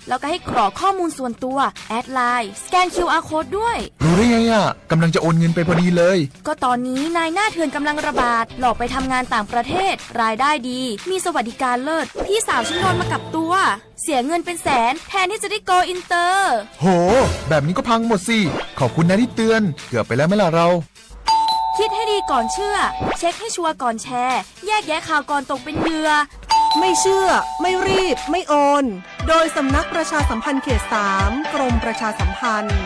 แล้วก็ให้กรอกข้อมูลส่วนตัว แอดไลน์ สแกน คิวอาร์ code ด้วย รู้ได้ไงอะ กำลังจะโอนเงินไปพอดีเลย ก็ตอนนี้นายหน้าเถื่อนกำลังระบาด หลอกไปทำงานต่างประเทศ รายได้ดี มีสวัสดิการเลิศ พี่สาวฉันโดนมากับตัว เสียเงินเป็นแสน แทนที่จะได้ go inter โห แบบนี้ก็พังหมดสิ ขอบคุณนะที่เตือน เกือบไปแล้วไหมล่ะเรา คิดให้ดีก่อนเชื่อ เช็คให้ชัวร์ก่อนแชร์ แยกแยะข่าวก่อนตกเป็นเหยื่อ ไม่เชื่อ ไม่รีบ ไม่โอน โดยสำนักประชาสัมพันธ์เขตสาม กรมประชาสัมพันธ์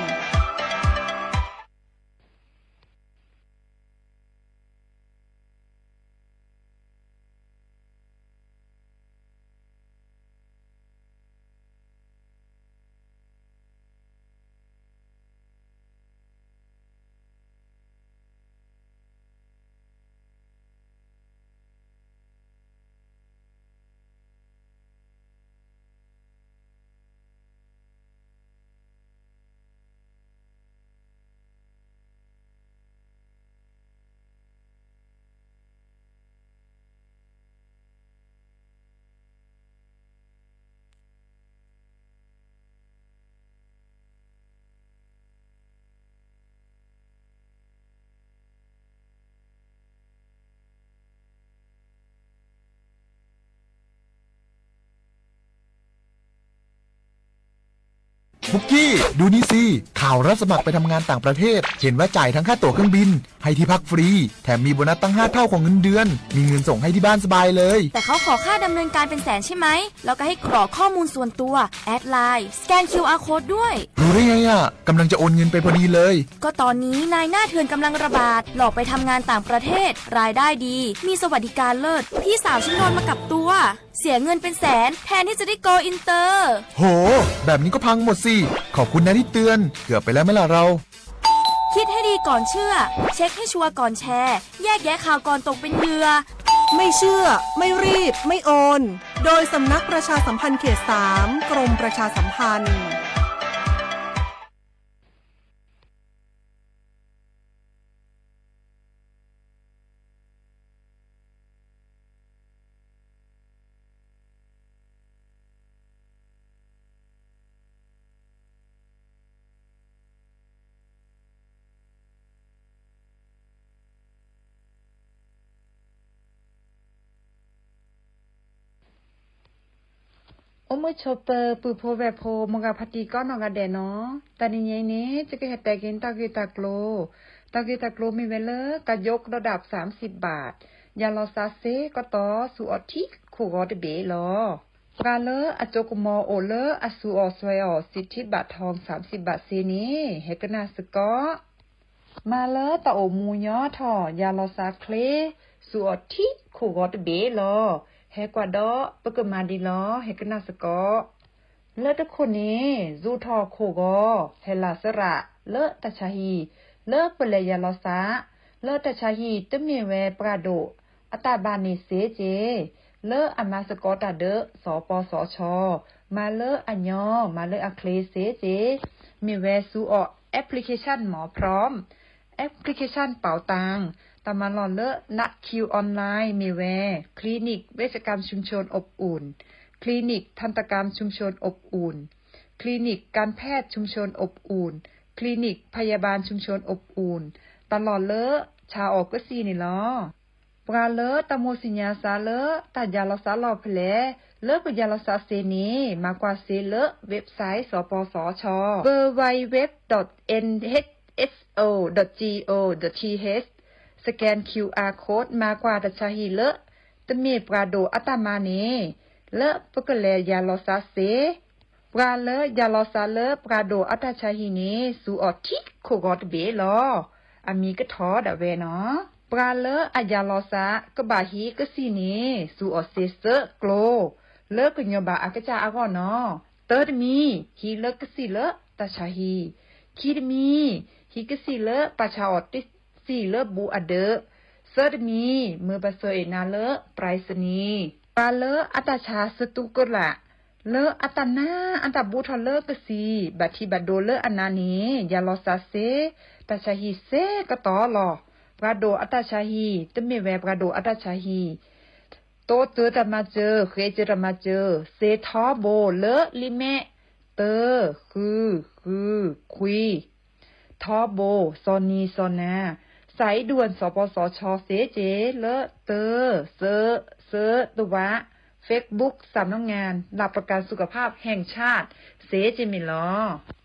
ปุกกี้ ดูนี่สิ ข่าวรับสมัครไปทำงานต่างประเทศ เห็นว่าจ่ายทั้งค่าตั๋วเครื่องบิน ให้ที่พักฟรี แถมมีโบนัสตั้งห้าเท่าของเงินเดือน มีเงินส่งให้ที่บ้านสบายเลย แต่เขาขอค่าดำเนินการเป็นแสนใช่ไหม แล้วก็ให้กรอกข้อมูลส่วนตัว แอดไลน์ สแกน คิวอาร์ code ด้วย รู้ได้ไงอะ กำลังจะโอนเงินไปพอดีเลย ก็ตอนนี้นายหน้าเถื่อนกำลังระบาด หลอกไปทำงานต่างประเทศ รายได้ดี มีสวัสดิการเลิศ พี่สาวฉันโดนมากับตัว เสียเงินเป็นแสน แทนที่จะได้ go inter โห แบบนี้ก็พังหมดสิ ขอบคุณนะที่เตือน เกือบไปแล้วไหมล่ะเรา คิดให้ดีก่อนเชื่อ เช็คให้ชัวร์ก่อนแชร์ แยกแยะข่าวก่อนตกเป็นเหยื่อ ไม่เชื่อ ไม่รีบ ไม่โอน โดยสำนักประชาสัมพันธ์เขตสาม กรมประชาสัมพันธ์ အိၣ်မုာ်ဆိးပၢၤ ပုၢ်ဖိဝဲၢ်ဖိ မိၢ်ဂၤဖါတံၢ်ကိးနီၢ်ဂၤဒဲးနီၤ, တနံၤညါအံၤန့ၣ် ယကဟဲတဲက့ၤတၢ်ဂ့ၢ်တၢ်ကျိၤ, တၢ်ဂ့ၢ်တၢ်ကျိၤမ့ၢ်ဝဲလၢ ကယိကဒီးဒၣ် သၢမ်စံးဘး, ယၤလီၤသးစ့ကတီၢ် စူးအီၣ်ထံခိၣ်ဂီၤတဘ့ၣ်လီၤ. ပှၤလၢအစိကမီၤအိၣ်လၢအစူးအီၣ်စွဲအီၣ် စံးထံဘးထီၣ် သၢမ်စံးဘးစ့န့ၣ် ဟဲကနၣ်စ့ၢ်ကီး မၤလၢတၢ်အိၣ်မူညီထီၣ် ယၤလီၤသးချ့ စူးအီၣ်ထံခိၣ်ဂီၤတဘ့ၣ်လီၤ. ဟဲကွၢ်ဒီးပကမၤဒ်လီၤ ဟဲကနၣ်စ့ၢ်ကီး. လၢတခိၣ်န့ၣ် စူးထီၣ်ခိၣ်ဂီၤ ဟဲလီၤသရၣ်လၢတၢ်ဆါဟံၣ် လၢပလဲၤယၤလီၤသး လၢတၢ်ဆါဟံၣ် တမ့ၢ်ဝဲပှၤဒိၣ်အတၢ်ဘါန့ၣ်စ့ၢ်ကီး လၢအမၤစ့ၢ်ကီးတၢ်ဒီး စီၤပီစီၤဆီ, မၤလၢအညီ မၤလၢအချ့စ့ၢ်ကီး မ့ၢ်ဝဲစူးအီၣ် application မ့ၢ် Prom application ပီၣ်တၢ်, တၢ်မၤလီၢ်လၢ နး Q online မ့ၢ်ဝဲ คลินิกเวชกรรมชุมชนอบอุ่น, คลินิกทันตกรรมชุมชนอบอุ่น, คลินิกการแพทย์ชุมชนอบอุ่น, คลินิกพยาบาลชุมชนอบอุ่น တၢ်လီၢ်လၢဆါအီၣ်ကစံၣ်န့ၣ်လီၤ. ပှၤလၢတၢ်မိၣ်သ့ၣ်ညါစ့ၢ်လၢ တၢ်ယၤလီၤသးလီၢ်ဖဲလဲၣ် လၢကယၤလီၤသးစ့န့ၣ် မၤကွၢ်စ့လၢ website စီၤပီစီၤဆီ www.nhso.go.th, scan QR code မၤကွၢ်တၢ်ဆါဟံၣ်လၢ တမ့ၢ်ပှၤဒိၣ်အတၢ်မၤန့ၣ် လၢပကလဲၤယၤလီၤသးစ့ ပှၤလၢယၤလီၤသးလၢပှၤဒိၣ်အတၢ်ဆါဟံၣ်န့ၣ် စူးအီၣ်ထံခိၣ်ဂီၤတဘ့ၣ်လီၤ. အမံၤကထီၣ်ဒၣ်ဝဲနီၤ. ပှၤလၢအယၤလီၤသးကဘၣ်ဟံးကစံၣ်န့ၣ် စူးအီၣ်စ့စၢကၠိ လၢကညီၤဘၣ်အကစၢ်အဂီၢ်နီၤ. တၢတမံၤ ဟံးလၢကစံၣ်လၢတၢ်ဆါဟံၣ်, ခံတမံၤ ဟံးကစံၣ်လၢပှၤဆါအီၣ်တစံၣ်လၢဘူးအဒၢး, သၢတမံၤ မၢပှၤဆှၢအ့ၣ်နၤလၢ ပြၢၣ်သနံး, ပှၤလၢအတၢ်ဆါစတူးကလာ် လၢအတၢ်နါအတၢ်ဘူးထီၣ်လၢကစံၣ် ဘၣ်ထံးဘၣ်ဒိလၢအနါန့ၣ် ယၤလီၤသးစ့ တၢ်ဆါဟံၣ်စ့ကတီၢ်လီၤ. ပှၤဒိၣ်အတၢ်ဆါဟံၣ် တမ့ၢ်ဝဲပှၤဒိၣ်အတၢ်ဆါဟံၣ် တိစၢၤတၢ်မၤစၢၤ ဃ့စၢၤတၢ်မၤစၢၤ စ့ထီဘိလၢလံာ်မဲာ် တၢ, ဃု, ဃု, ခွံ, ထီဘိ, စီၤနံၤစီၤနၤ, စးအံၤဒူၣ်အစီၤပီစီၤဆီစ့က့လၢ တၢ, စၢ, စၢ, တဝါ, Facebook สำนักงานหลักประกันสุขภาพแห่งชาติ စ့က့မ့ၢ်လီၤ.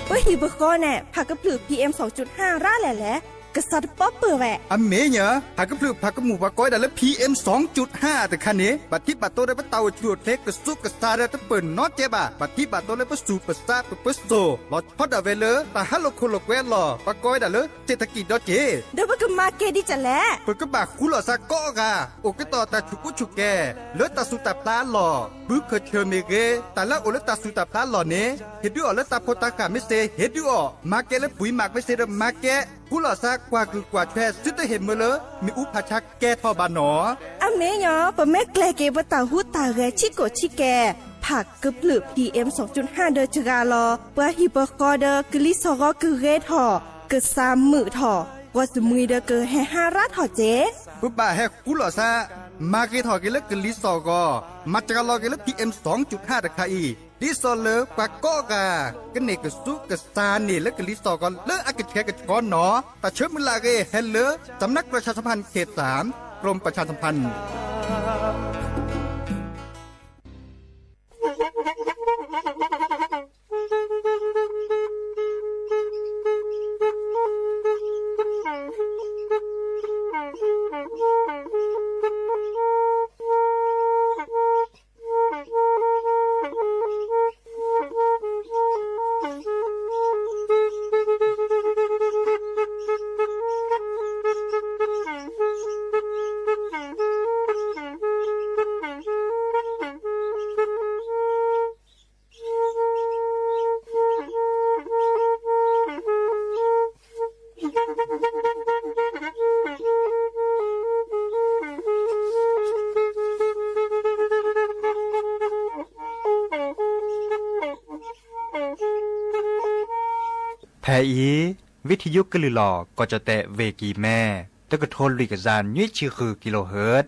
ပဟံၣ်ပဃီန့ၣ် ဖးကဖျၢၣ် PM စီၤကၠူၣ်ဟၣ်ရၣ်လဲၣ်လဲၣ်, ကစးတပီၢ်ပၢၢ်ဝဲ. အမ့ၢ်ညီ, ဖးကဖျၢၣ်ဖးကမူၣ်ပှၤကိးဝဲဒၣ်လၢ PM စီၤကၠူၣ်ဟၣ်တခါန့ၣ် ဘၣ်ထံးဘၣ်တိၤဒီးပတၢ်အိၣ်ဆူၣ်အိၣ်ချ့ကစူးကစါဒီးတပၢၢ်နီတကဲဘၣ်. ဘၣ်ထံးဘၣ်တိၤလၢပဆူၣ်ပဆါပပၢစိၣ် လီၤဆီဒၣ်ဝဲလၢတၢ်ဟးလိာ်ခိၣ်လိာ်ကွဲအလီၢ် ပှၤကိးဝဲဒၣ်လၢ เศรษฐกิจ ဒီးက့ၤ ဒီးပကမၤကဲဒ်လဲၣ်. ပကဘၣ်ဃူလိာ်စ့ၢ်ကီးကိးဂၤ အိၣ်က့ၤဒီးတၢ်ဆူၣ်အူဆူၣ်ကဲၤ လၢတၢ်ဆူၣ်တၢ်ဖျါအလီၢ်, ဘုခၢၣ်ဆၢၣ်မ့ၢ်ဂ့ၤ, တၢ်လၢအအိၣ်လၢတၢ်ဆူၣ်တၢ်ဖျါအလီၢ်န့ၣ် ဟ့ၣ်ဒုးအီၤလၢတၢ်ဖိတၢ်ဃၢ်မ့ၢ်စ့ၢ် ဟ့ၣ်ဒုးအီၤ, မၤကဲလၢပှံၤမးမ့ၢ်စ့ၢ်ဒီးမၤကဲ, ဃူလိာ်စ့ၢ်ကွၢ်ကုၢ်ကွၢ်ဆွဲ သုတဟ့ၣ်မၢလၢ မ့ၣ်အူဖးဆါကဲထီၣ်ဘၣ်နီၤ. အမ့ၢ်ညီ, ပမ့ၢ်ကျဲၤက့ၤပတၢ်ဟူးတၢ်ဂဲၤဆံးကိာ်ဆံးကဲၤ ဖးကဖျၢၣ် PM စီၤကၠူၣ်ဟၣ်ဒီးတဂၤလီၤ. ပှၤဟံၣ်ပဃီဒီးကလံၤစီၣ်ဂီၤကဂ့ၤထီၣ်, ကစၢ်မုာ်ထီၣ်, ပှၤစမှံၤဒီးကဟဲဟါရၣ်ထီၣ်က့ၤ. ပဘၣ်ဟဲဃူလိာ်စ့ၢ်, မၤဂ့ၤထီၣ်က့ၤလၢကလံၤစီၣ်ဂီၤ, မၤတြၤလီၤက့ၤလၢ PM စီၤကၠူၣ်ဟၣ်တခါအံၤ, ဒ်သိးလၢပှၤကိးဂၤ ကန့ၢ်ကစူးကစါန့ၣ်လၢကလံၤစီၣ်ဂီၤလၢအကဆှဲကဆှီနီၤ. တၢ်ဆၢမုၢ်လၢ်အဂ့ၢ် ဟဲလၢ สำนักประชาสัมพันธ์เขตสาม กรมประชาสัมพันธ์. ဖဲအံၤ ဝံထံယုကလုၢ်လီၤ ကီၢ်ကၠီၣ်တဲၣ် ဝ့ၢ်ကံၢ်မဲ တကထိလွံၢ်ကယၤနွံဆံဃု kilohertz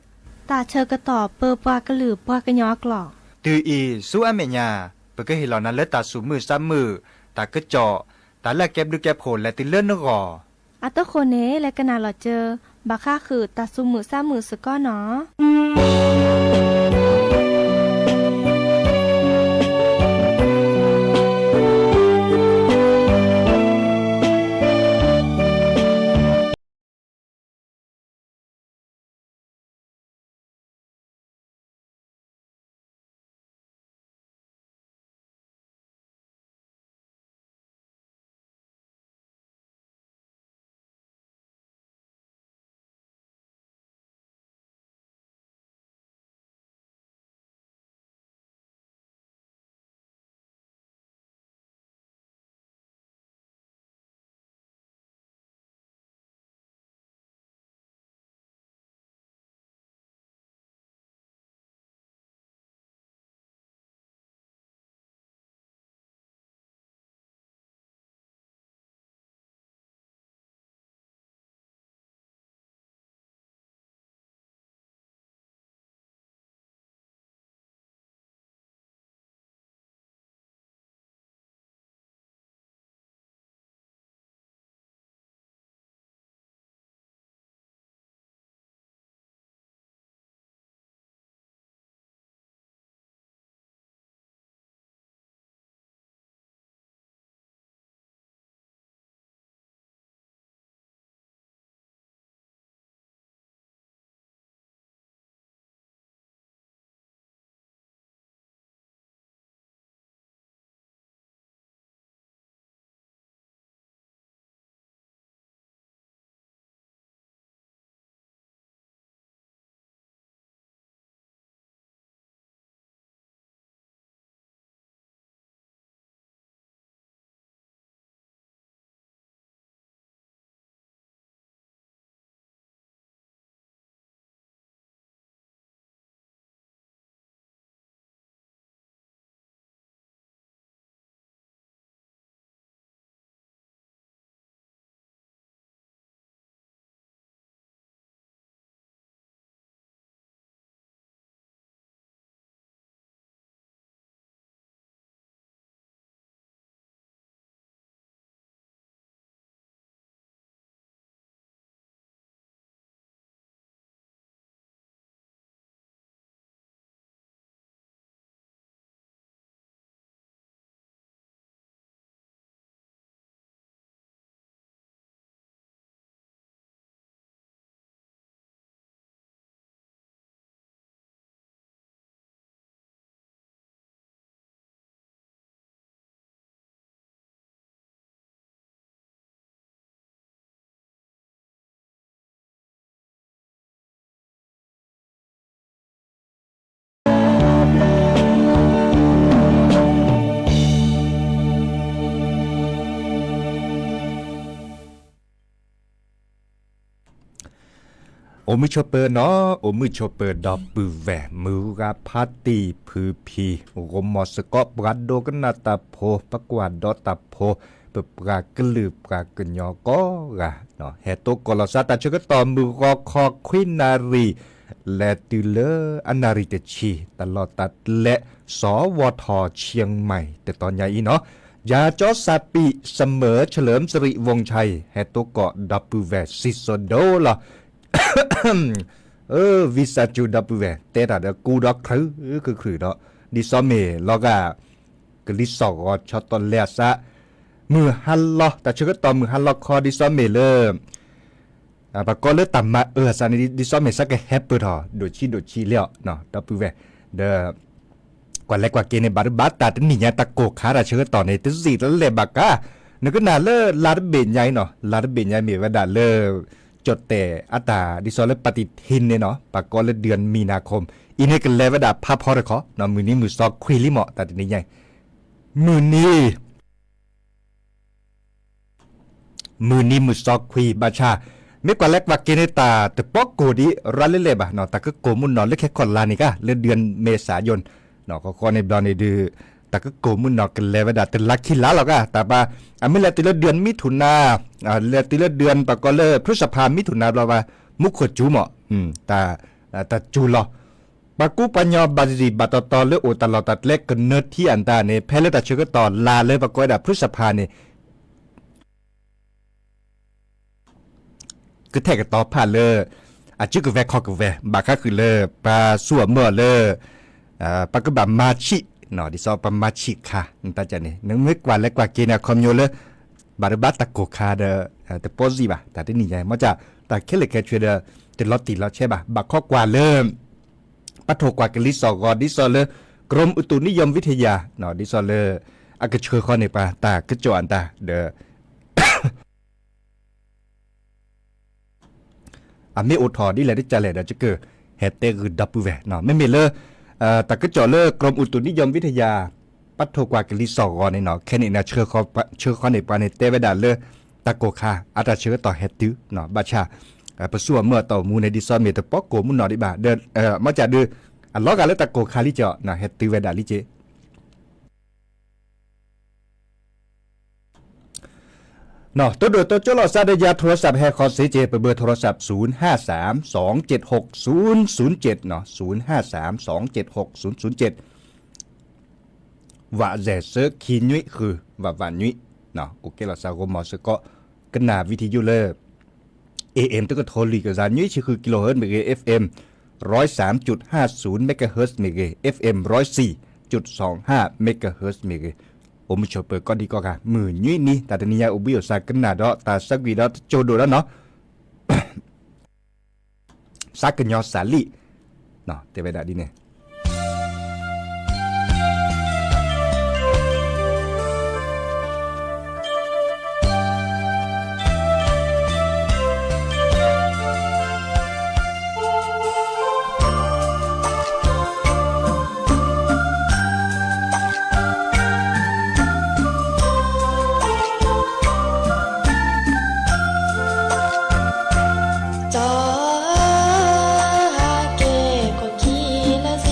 တၢ်ဆၢကတီၢ်ပၢပှၤကလုာ်ပှၤကညီအကျိာ်. တုၤအံၤဆူအမဲာ်ညါ ပကဟ့ၣ်လီၤနၤလၢတၢ်သူၣ်မုာ်သးမုာ်, တၢ်ကစီၣ်, တၢ်လၢအကဲဘျုးကဲဖှိၣ်လဲၤတုၤလၢနဂီၢ်. အတဃိန့ၣ် လဲၤကနၣ်လီၤစၢၤ ဘၣ်ဃးဃုာ်တၢ်သူၣ်မုာ်သးမုာ်စ့ၢ်ကီးနီၤ. အိၣ်မုာ်ဆိးပၢၤနီၤ, အိၣ်မုာ်ဆိးပၢၤဒီပုၢ်ဝဲၢ်, မုၢ်ဂၤဖါတံၢ်ဖုဖံ, ဂီၢ်မီၤစ့ၢ်ကီး ပှၤဒိကနၣ်တၢ်ဖိ, ပှၤကွၢ်ဒီးတၢ်ဖိ, ပပှၤကလုာ်ပှၤကညီကိးဂၤ, ဟဲတိကိးလီၤစၢ် တၢ်ဆၢကတီၢ်မုၢ်ဂီၤခီခွံနၣ်ရံၣ် လဲၤတုၤလၢအနၣ်ရံၣ်တဆံ, တၢ်လီၢ်တၢ်ကျဲ စီၤဝီၤထီၣ်ဆၢၣ်မဲၣ် တတီၤညါအံၤနီၤ, ယၤကၠီစၢ်ပံး စမၢၢ် เฉลิมสิริวงศ์ชัย ဟဲတိကိးဒီပုၢ်ဝဲၢ်စံၣ်စိၤဒိလီၤ. ဝံစၢ်စူၤဒီပုၢ်ဝဲၢ် တဲတၢ်ဒီးကူဒီးခရုၣ်ခရုၣ်ဒီး ဒ်စီမ့ၢ်လီၤဂာ် ကလံၤစိးဂီၤဆီတီလဲအစး မုၢ်ဟါလီၤ တၢ်ဆၢကတီၢ်မုၢ်ဟါလီၤခီ ဒ်စီမ့ၢ်လၢ ပှၤကိးလၢတၢ်မၤအၢအစးန့ၣ် ဒ်စီမ့ၢ်စးကဟဲပၢၢ်ထီၣ် ဒိၣ်ဆံးဒိၣ်ဆံးလံအီၤ ဒီပုၢ်ဝဲၢ် ဒီး ကွၢ်လဲၤကွၢ်က့ၤန့ၣ် ဘၣ်တဘၣ်တၢ်တနံၣ်ညါ တၢ်ကိၢ်ခါတၢ်ဆၢကတီၢ်န့ၣ် တစံးတလဲၤဘၣ်ကါ, နကနၣ်လၢလါတဘ့ၣ်ညါအံၤနီၤ လါတဘ့ၣ်ညါမ့ၢ်ဝဲဒၣ်လၢ ကၠီၣ်တဲၣ်အတၢ် ဒ်သိးလၢ ပတံထံန့ၣ်နီၤ ပှၤကိးလၢ เดือนมีนาคม အံၤန့ၣ်ကလဲၤဝဲဒၣ်ဖးဖီတခီနီၤ မုၢ်နံၤမုၢ်စီခွံလံမး တၢ်တနံၤညါအံၤ မုၢ်နံၤ မုၢ်နံၤမုၢ်စီခွံဘၣ်ဆၣ်, မ့ၢ်ကွၢ်လဲၤကွၢ်က့ၤန့ၣ် တၢ်တပီၣ်ကိၢ်ဒံးရၤလၢလဲၣ်ဘၣ်နီၤ တၢ်ကကိၢ်မုၢ်နီၢ်လၢခဲခီၣ်လါန့ၣ်ကါ လၢ เดือนเมษายน နီၤ ဃီဃီန့ၣ်ဘျီန့ၣ်ဒုး တၢ်ကကိၢ်မုၢ်နီၢ်ကလဲၤဝဲဒၣ်တလါခံလါလီၤကါ တၢ်ပၤ အမ့ၢ်လဲၤတုၤလၢ เดือนมิถุนา လဲၤတုၤလၢ เดือน ပှၤကိးလၢ พฤษภา มิถุนา ဘျီဘၣ် မူခိၣ်စူၤမး တၢ်စူၤလီၤ ပှၤကူပှၤညီဘၣ်ဒံးဘၣ်တီတီလၢအိၣ်တၢ်လီၢ်တၢ်ကျဲကနၢထံအတၢ်န့ၣ် ဖဲလၢတၢ်ဆၢကတီၢ်လါလၢပှၤကိးဝဲဒၣ် พฤษภา န့ၣ် ကထဲးကတီၤဖးလၢ အစုကဝဲၤခီၣ်ကဝဲၤ ဘၣ်ဃးဃုာ်လၢ ပှၤဆူၣ်အီၤမၢအီၤလၢ ပှၤကဘၣ်မၤဆံး ဒ်သိးပှၤမၤဆံးခါ နတၢ်ကန့ၣ် နမ့ၢ်ကွၢ်လဲၤကွၢ်က့ၤန့ၣ် အခီပညီလၢ ဘၣ်တဘၣ်တၢ်ကိၢ်ခါဒီး တပီၢ်စံးဘၣ် တၢ်တနံၣ်ညါ မ့ၢ်က တၢ်ခဲလၢာ်ခဲဆ့ဒီး တလီၤတံၢ်လီၤဆဲးဘၣ် ဘၣ်ခီကွၢ်လၢ ပှၤထိၣ်ကွၢ်ကလံၤစိးဂီၤ ဒ်သိးလၢ กรมอุตุนิยมวิทยา ဒ်သိးလၢ အကဆှၢဃီန့ၢ်ပှၤ တၢ်ကစီၣ်အတၢ်ဒီး အမ့ၢ်အိၣ်ထီၣ်ဒ်လဲၣ်ဒ်လဲၣ်ဒီး ယကဟဲတဲဂုာ်ဒီပုၢ်ဝဲၢ် မ့မ့ၢ်လၢ တၢ်ကစီၣ်လၢ กรมอุตุนิยมวิทยา ပှၤထိၣ်ကွၢ်ကလံၤစိးဂီၤန့ၣ်နီၤ ခဲန့ၣ်န့ၣ် ဆှၢဃီန့ၢ်ပှၤန့ၣ် တဲဝဲဒၣ်လၢ တၢ်ကိၢ်ခါ အတၢ်ဆၢကတီၢ်ဟဲတုၤ ဘၣ်ဆၣ် ပဆူၣ်အီၤမၢအီၤတၢ်အိၣ်မူန့ၣ် ဒ်သိးမ့ၢ်တပီၢ်ကိၢ်မုၢ်နီၢ်ဒံးဘၣ် ဒီး မ့ၢ်ကဒုး အလီၤဂာ်လၢတၢ်ကိၢ်ခါလံကီး ဟဲတုၤဝဲဒၣ်လံက့ တိၢ်ဒိၣ်တိၢ်ကၠိလီၤစၢ်ဒီးယၤ โทรศัพท์ ဟဲဃီၤစ့က့ ပဘၢ โทรศัพท์ ศูนย์ห้าสาม สองเจ็ดหก ศูนย์ศูนย์เจ็ด နီၤ ศูนย์ห้าสาม สองเจ็ดหก ศูนย์ศูนย์เจ็ด ဝးစဲးဆၢခံနွံဃုာ် ဝးဝးနွံ အိၣ်ကဲလီၤစၢ်ဂီၢ်မီၤစ့ၢ်ကီး ကနၣ် วิทยุ လၢ เอเอ็ม တကထိလွံၢ်ကယၤနွံဆံဃု kilohertz မ့ၢ်ဂ့ၤ FM ร้อยสามจุดห้าศูนย์ megahertz မ့ၢ်ဂ့ၤ FM ร้อยสี่จุดสองห้า megahertz မ့ၢ်ဂ့ၤ အိၣ်မုာ်ဆိးပၢၤကိးဒံကိးဂၤ မုၢ်နွံနံၤ တၢ်တနံၤညါအိၣ်ဘှံးအိၣ်စၢ်ကနၣ်ဒီး တၢ်ဆၢကွံာ်ဒီးတကၠိၤဒိၣ်ဒီးနီၤ စးကညီၤစးလံ တဲဝဲဒၣ်ဒ်န့ၣ် ကၠီဟးက့ၤခိၣ်ခံလၢ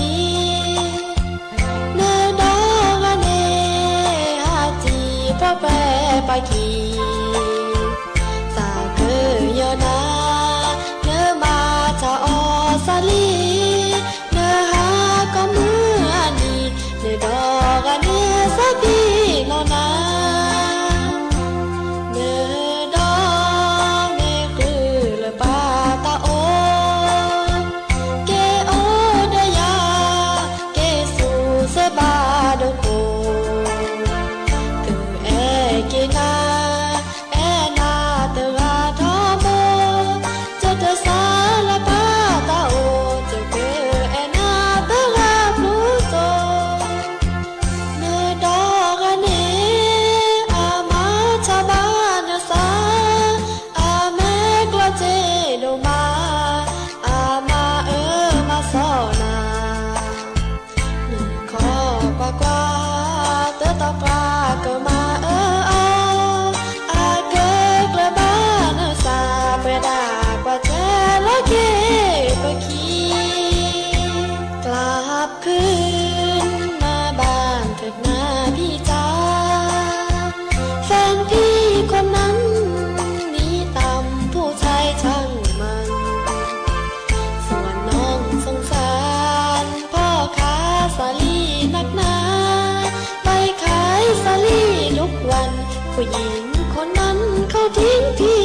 ผู้หญิงคนนั้นเขาทิ้งพี่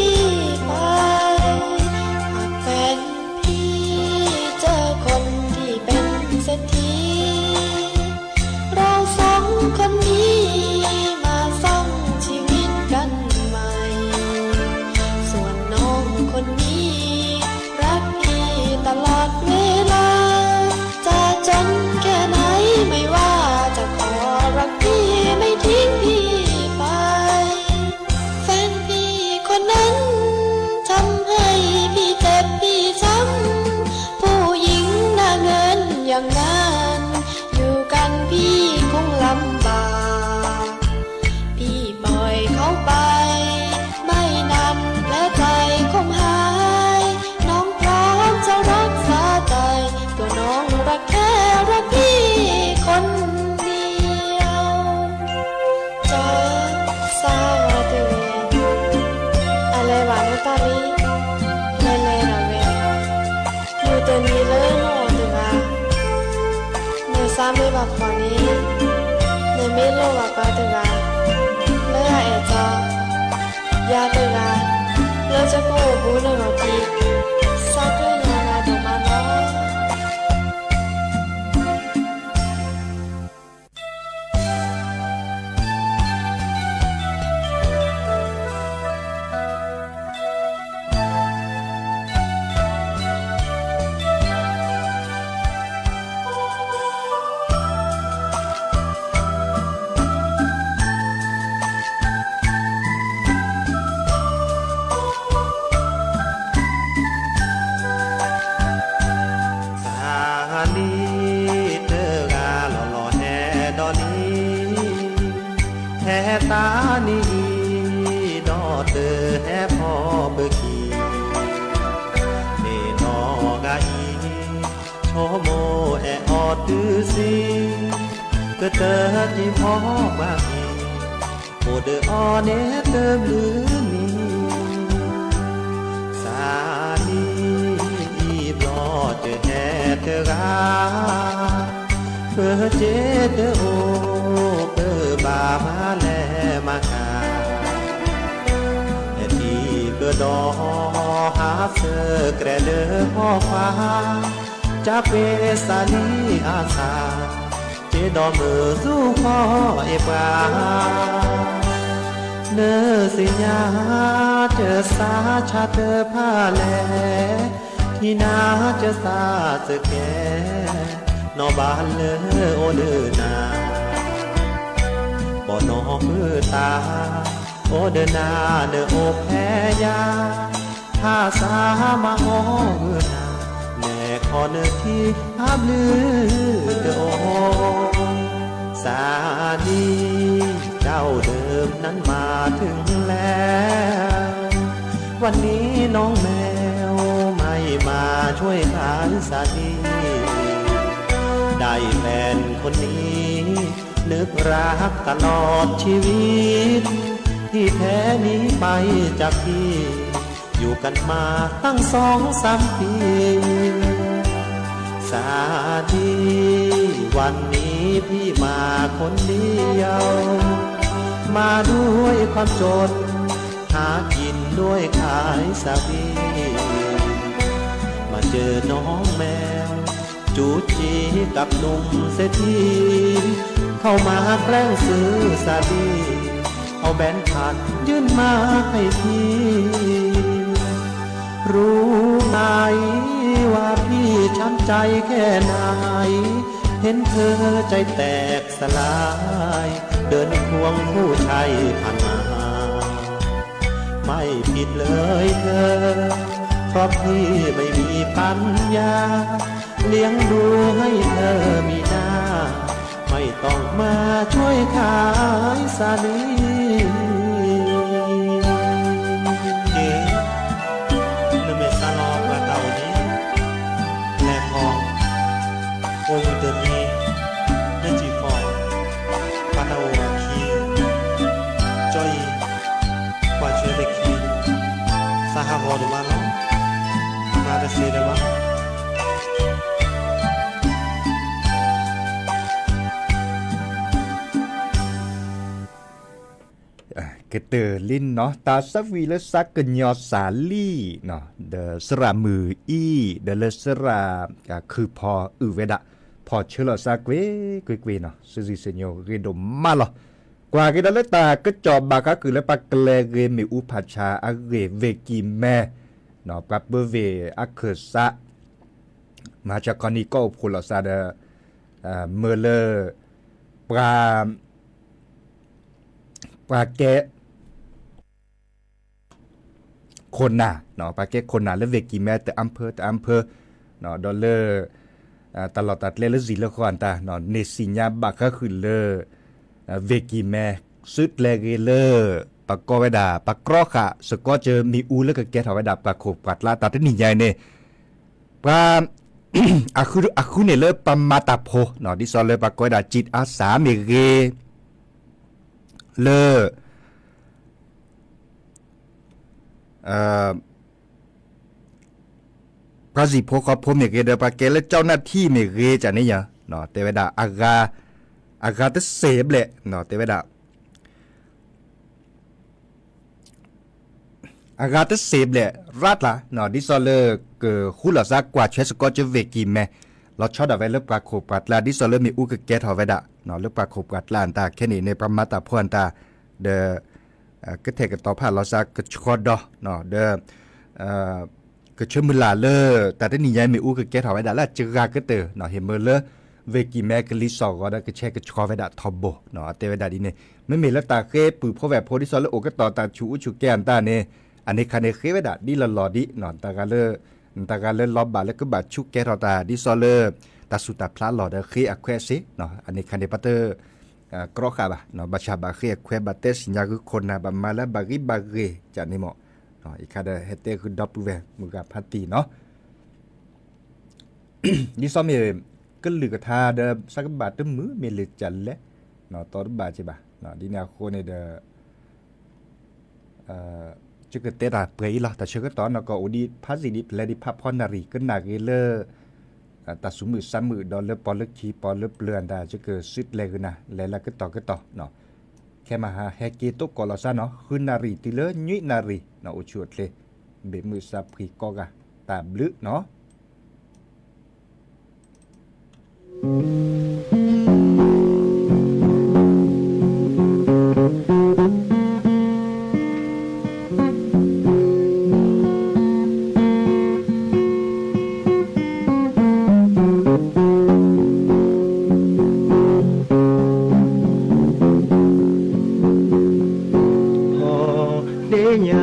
ไป หากแฟนพี่เจอคนที่เป็นเศรษฐี เราสองคนนี้มาสร้างชีวิตกันใหม่ ส่วนน้องคนนี้รักพี่ตลอดเวลา จะจนแค่ไหนไม่ว่า จะขอรักพี่ไม่ทิ้งพี่ไป แฟนพี่คนนั้นทำให้พี่เจ็บพี่ช้ำ ผู้หญิงหน้าเงินอย่างนั้น อยู่กันพี่คงลำบาก พี่ปล่อยเขาไป ไม่นานแผลใจคงหาย น้องพร้อมจะรักษาใจ ตัวน้องรักแค่รักพี่คนเดียว ကၠီသးဝးတဂၤ အလဲၤဘၣ်လၢတၢ်လံ လဲၤလဲၤဒၣ်ဝဲ မုၢ်တနံၤလၢနအိၣ်တဂၤ နသးမ့ၢ်ဘၣ်ဖှီၣ်န့ၣ် နမ့ၢ်လိၣ်ဘၣ်ပှၤတဂၤ လၢအအဲၣ်ကၠီ ယၤတဂၤ လၢကၠီကအိၣ်ဘူးနဂီၢ်ခံ သးကညီၤနၤဒိၣ်မးလီၤ. သးနံၤတဂၤလီၤလီၤဟဲဒီးလံ ဟဲသးနံၤအံၤ ဒီးတဟဲဖီပကံ န့ၣ်နီၢ်ဂၤအံၤ ဆိကမိၣ်အဲၣ်အီၤတုၤဆံး ကတၢၢ်တံၤဖီပှၤကံ အိၣ်ဒီးအီၤန့ၣ်တဘျုးနံၤ သးနံၤအံၤဘျီတဟဲတဂၤ ပစ့တအိၣ် ပဘၣ်မၤလဲၤမၤကၤ ဟဲထံၣ်ပဒီး ဟးဆၢကြဲးလၢဟီၣ်ခွါ ကပ့ၤသးနံၤအသး က့ဒီးမုၢ်သူဃီအ့ၣ်ပှၤ နသ့ၣ်ညါ တသးဆါတဖၣ်လဲၣ် ထံၣ်နၤကသးသကဲး နီၢ်ဘၣ်လၢအိၣ်လၢနၤ ဘီၣ်နီၢ်ဟုသး အိၣ်ဒီးနၤနအိၣ်ဖဲယၤ ဖးသးမၤအီၣ်ဂုာ်နၤ နဲၣ်ခီနခံအဘျုးတအိၣ် သးနံၤ เจ้าเดิมนั้นมาถึงแล้ว วันนี้น้องแมวไม่มาช่วยขายสาลี่ ได้แฟนคนนี้ นึกรักตลอดชีวิต ที่แท้หนีไปจากพี่ อยู่กันมาตั้งสองสามปี สาลี่ วันนี้พี่มาคนเดียว มาด้วยความจน หากินด้วยขายสาลี่ มาเจอน้องแมว จู๋จี๋กับหนุ่มเศรษฐี เข้ามาแกล้งซื้อสาลี่ เอาแบงค์พันยื่นมาให้พี่ รู้ไหมว่าพี่ช้ำใจแค่ไหน เห็นเธอใจแตกสลาย เดินควงผู้ชายผ่านมา ไม่ผิดเลยเธอ เพราะพี่ไม่มีปัญญา เลี้ยงดูให้เธอมีหน้า ไม่ต้องมาช่วยขายสาลี่ က့ၤ နမဲာ်ဆါလီၤပှၤတၢ်အိၣ်န့ၣ် လဲၤခီ အိၣ်မုာ်တနံၤ နစံၣ်ခီ ပှၤတၢ်အိၣ်အခံ ကၠီအံၤ ကွၢ်ထွဲလၢခံ သးဟးဂီၤဒိၣ်မးလီၤ မၤတသ့လၢၤဘၣ်. ကတၢၢ်လံနီၤ တၢ်သးဝံၣ်လၢသးကညီၤစးလံနီၤ ဒီးစရၣ်မုၣ်အံၤ ဒီးလၢစရၣ်ခုၣ်ဖီအုၣ်ဝဲဒၣ် ဖီၣ်ဆၢလီၤသးကွ့ၢ်ကွ့ၢ်ကွ့ၢ်နီၤ စံးစံးစညိဂ့ၤဒိၣ်မးလီၤ. ကွၢ်က့ၤဒီးလၢတၢ်ကစီၣ်ဘၣ်ဃးကုၢ်လၢပှၤကျဲၤဂ့ၤမ့ၣ်အူဖးဆါအဂ့ၢ် ဝ့ၢ်ကံၢ်မဲ ပှၤပၢဝ့ၢ်အခၢၣ်စး မၤစၢၤခီနံၤကီၢ်အိၣ်ဖှိၣ်လိာ်သးဒီး မၢလၢ ပှၤ ပှၤကဲ ခိၣ်နၢ် ပှၤကဲခိၣ်နၢ်လၢဝ့ၢ်ကံၢ်မဲတအါဖၢတအါဖၢ ဒီးလၢ တၢ်လီၢ်တၢ်ကျဲလၢစံၣ်လၢဃီအတၢ် န့ၢ်သ့ၣ်ညါဘၣ်ဃးဃုာ်လၢ ဝ့ၢ်ကံၢ်မဲ သုးကျဲၤဂ့ၤလၢ ပကိးဝဲဒၣ် ပကြီဃာ်စကီကၢမ့ၣ်အူလၢကကဲထီၣ်ဝဲဒၣ်ပှၤခိၣ်ပှၤကျါ တၢ်တနံၣ်ညါအံၤန့ၣ် ပှၤ အဃုန့ၣ်လၢပှၤမၤတၢ်ဖိ ဒ်သိးလၢပှၤကိးဝဲဒၣ် จิตอาสา မ့ၢ်ဂ့ၤ လၢ ပှၤဟံၣ်ဖိဃီဖိမ့ၢ်ဂ့ၤ ဒီးပှၤကဲလၢ เจ้าหน้าที่ မ့ၢ်ဂ့ၤ ကန့ၣ်ယ တဲဝဲဒၣ် အဂၤတစ့ဘျဲၣ် တဲဝဲဒၣ် အဂၤတစ့ဘျဲၣ်ရၣ်ကျါ ဒ်သိးလၢကဃူလိာ်သးကွၢ်ထွဲစကီကၢဝ့ၢ်ကံၢ်မဲ လီၤဆီဒၣ်ဝဲလၢပှၤခိၣ်ပှၤကျါ ဒ်သိးလၢမ့ၣ်အူကကဲထီၣ်ဝဲဒၣ် လၢပှၤခိၣ်ပှၤကျါအတၢ် ခဲန့ၣ်န့ၣ် ပှၤမၤတၢ်ဖိအတၢ် ဒီး ကထဲၣ်ကတီၤဖးလီၤသးကဆှီဒီ ဒီး ကဆၢမုၢ်လၢ်လၢ တၢ်တနံၣ်ညါမ့ၣ်အူကကဲထီၣ်ဝဲဒၣ်လၢစှၤကတၢၢ် ဟ့ၣ်မၢလၢ ဝ့ၢ်ကံၢ်မဲကလံၤစိးဂီၤဒီးကဆဲးကဆှီဝဲဒၣ်ထီဘိ အတဲဝဲဒၣ်ဒ်န့ၣ် မ့မ့ၢ်လၢတၢ်ဃ့ပုၢ်ဖိဝဲၢ်ဖိဒ်သိးလၢအိၣ်ကတီၢ်တၢ်ဆူၣ်အူဆူၣ်ကဲအတၢ်န့ၣ် အန့ၣ်ခါန့ၣ်ဃ့ဝဲဒၣ်ဒ်လီၢ်လီၢ်ဒ် တၢ်ဂၤလၢ တၢ်ဂၤလၢလီၤဘၣ်လၢကဘၣ်ဆူၣ်ကဲထီၣ်တၢ်ဒ်သိးလၢ တၢ်ဆူၣ်တၢ်ဖျါလီၢ်ဒီးဃ့အခွဲးစ့ အန့ၣ်ခါန့ၣ် ပတ ကြီဃာ်ဘၣ် ဘၣ်ဆၣ်ဘၣ်ဃ့အခွဲး ဘၣ်တဲသ့ၣ်ညါဃုာ်ခိၣ်နၢ် ဘၣ်မၤလၢဘၣ်ဂံၢ်ဘၣ်ဂ့ၤ ကန့ၣ်မ့ၢ် အံၤခါဒီးဟဲတဲဃုာ်ဒီပုၢ်ဝဲၢ်မုၢ်ဂၤဖးတံၢ်နီၤ ဒ်သိးမ့ၢ် ကလုၢ်ကထါဒီး သးကဘၣ်တမုာ်မ့ၢ်လၢကလဲၣ် တီတဘၣ်က့ဘၣ် ဒ်န့ၣ်အဃိန့ၣ်ဒီး ယကတဲတၢ်ပှဲၤအံၤလီၤ တၢ်ဆၢကတီၢ်နီၢ်ကီၢ်အိၣ်ဒံးဖးစံးဒံးဖျဲးဒံးဖးဖီနၣ်ရံၣ် ကနၣ်ဂ့ၤလၢ တၢ်သူၣ်မုာ်သးမုာ်ဒီးလၢပီၢ်လၢခံပီၢ်လၢပျၢၤအတၢ် ယကစုကျဲၤဂ့ၤနၤ လဲၤလၢကတီၢ်ကတီၢ် ခဲမဟါဟဲက့ၤတိကိးလီၤသးနီၤ ဃုနၣ်ရံၣ်တုၤလၢနွံနၣ်ရံၣ် အိၣ်ဆူၣ်အိၣ်ချ့ ဘၣ်မုာ်သးဖှံကိးဂၤ တၢ်ဘျုးနီၤ သ့ၣ်ညါ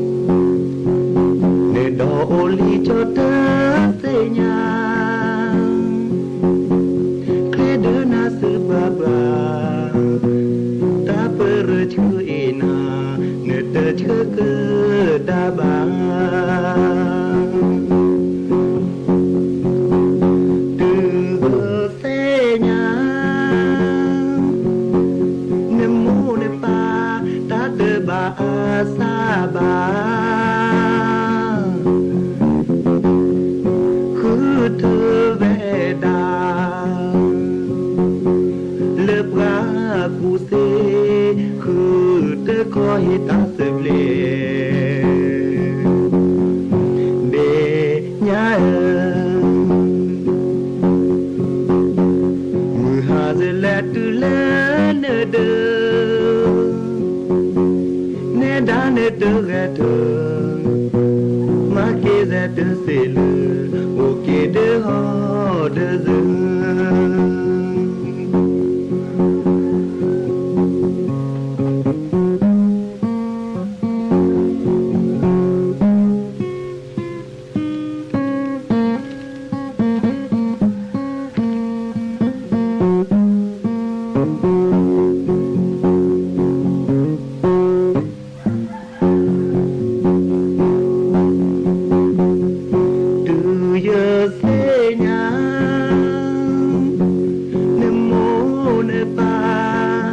နဒီးအိၣ်လံကၠီတသ့ၣ်ညါ ချ့ဒၢနၤသုဘၣ်ဘၣ် တၢ်ပရၢဆှၢအံၤနၤ နတဆၢကဒါဘၣ် တုၤသ့ၣ်ညါ နမိၢ်နပၢ် တၢ်တဘၣ်အသးဘၣ် ဃုထၢဝဲဒၣ် လၢပှၤကူၣ်သ့ ဃုတခီဟ့ၣ်တၢ်သဘျ့ ဘ့ၣ်ညါဧၢ မုၢ်ဟါသလဲၤတုၤလၢနဒၢး နဲဒၣ်နတဂဲၤထၢၣ် မၤက့ၤသဲးတသ့လၢ အိၣ်က့ၤဒၢဟီၣ်ဒၢးသၢ တုၤယသ့ၣ်ညါ နမိၢ်နပၢ်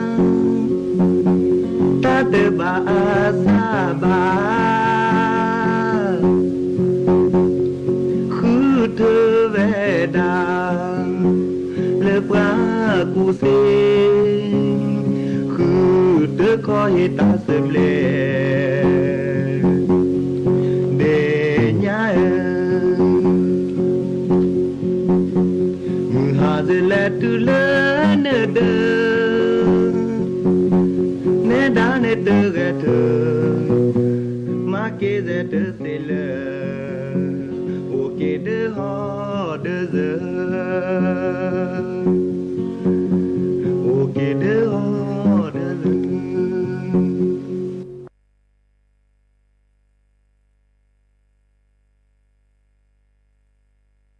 တၢ်တဘၣ်အသးဘၣ် ဃုထၢဝဲဒၣ် လၢပှၤကူၣ်သ့ ဃု ခီဟ့ၣ်တၢ်စၢၤဘျဲၣ် ဒဲးညါဧၢ, မုၢ်ဟါစလဲၤတုၤလၢနဒၢး, နဲဒၣ်နဲတဂဲၤထၢၣ်, မၤက့ၤစဲးတသ့လၢ အိၣ်က့ၤဒၢဟီၣ်ဒၢးစၢၤ, အိၣ်က့ၤဒၢဟီၣ်ဒၢးစၢၤ. နီ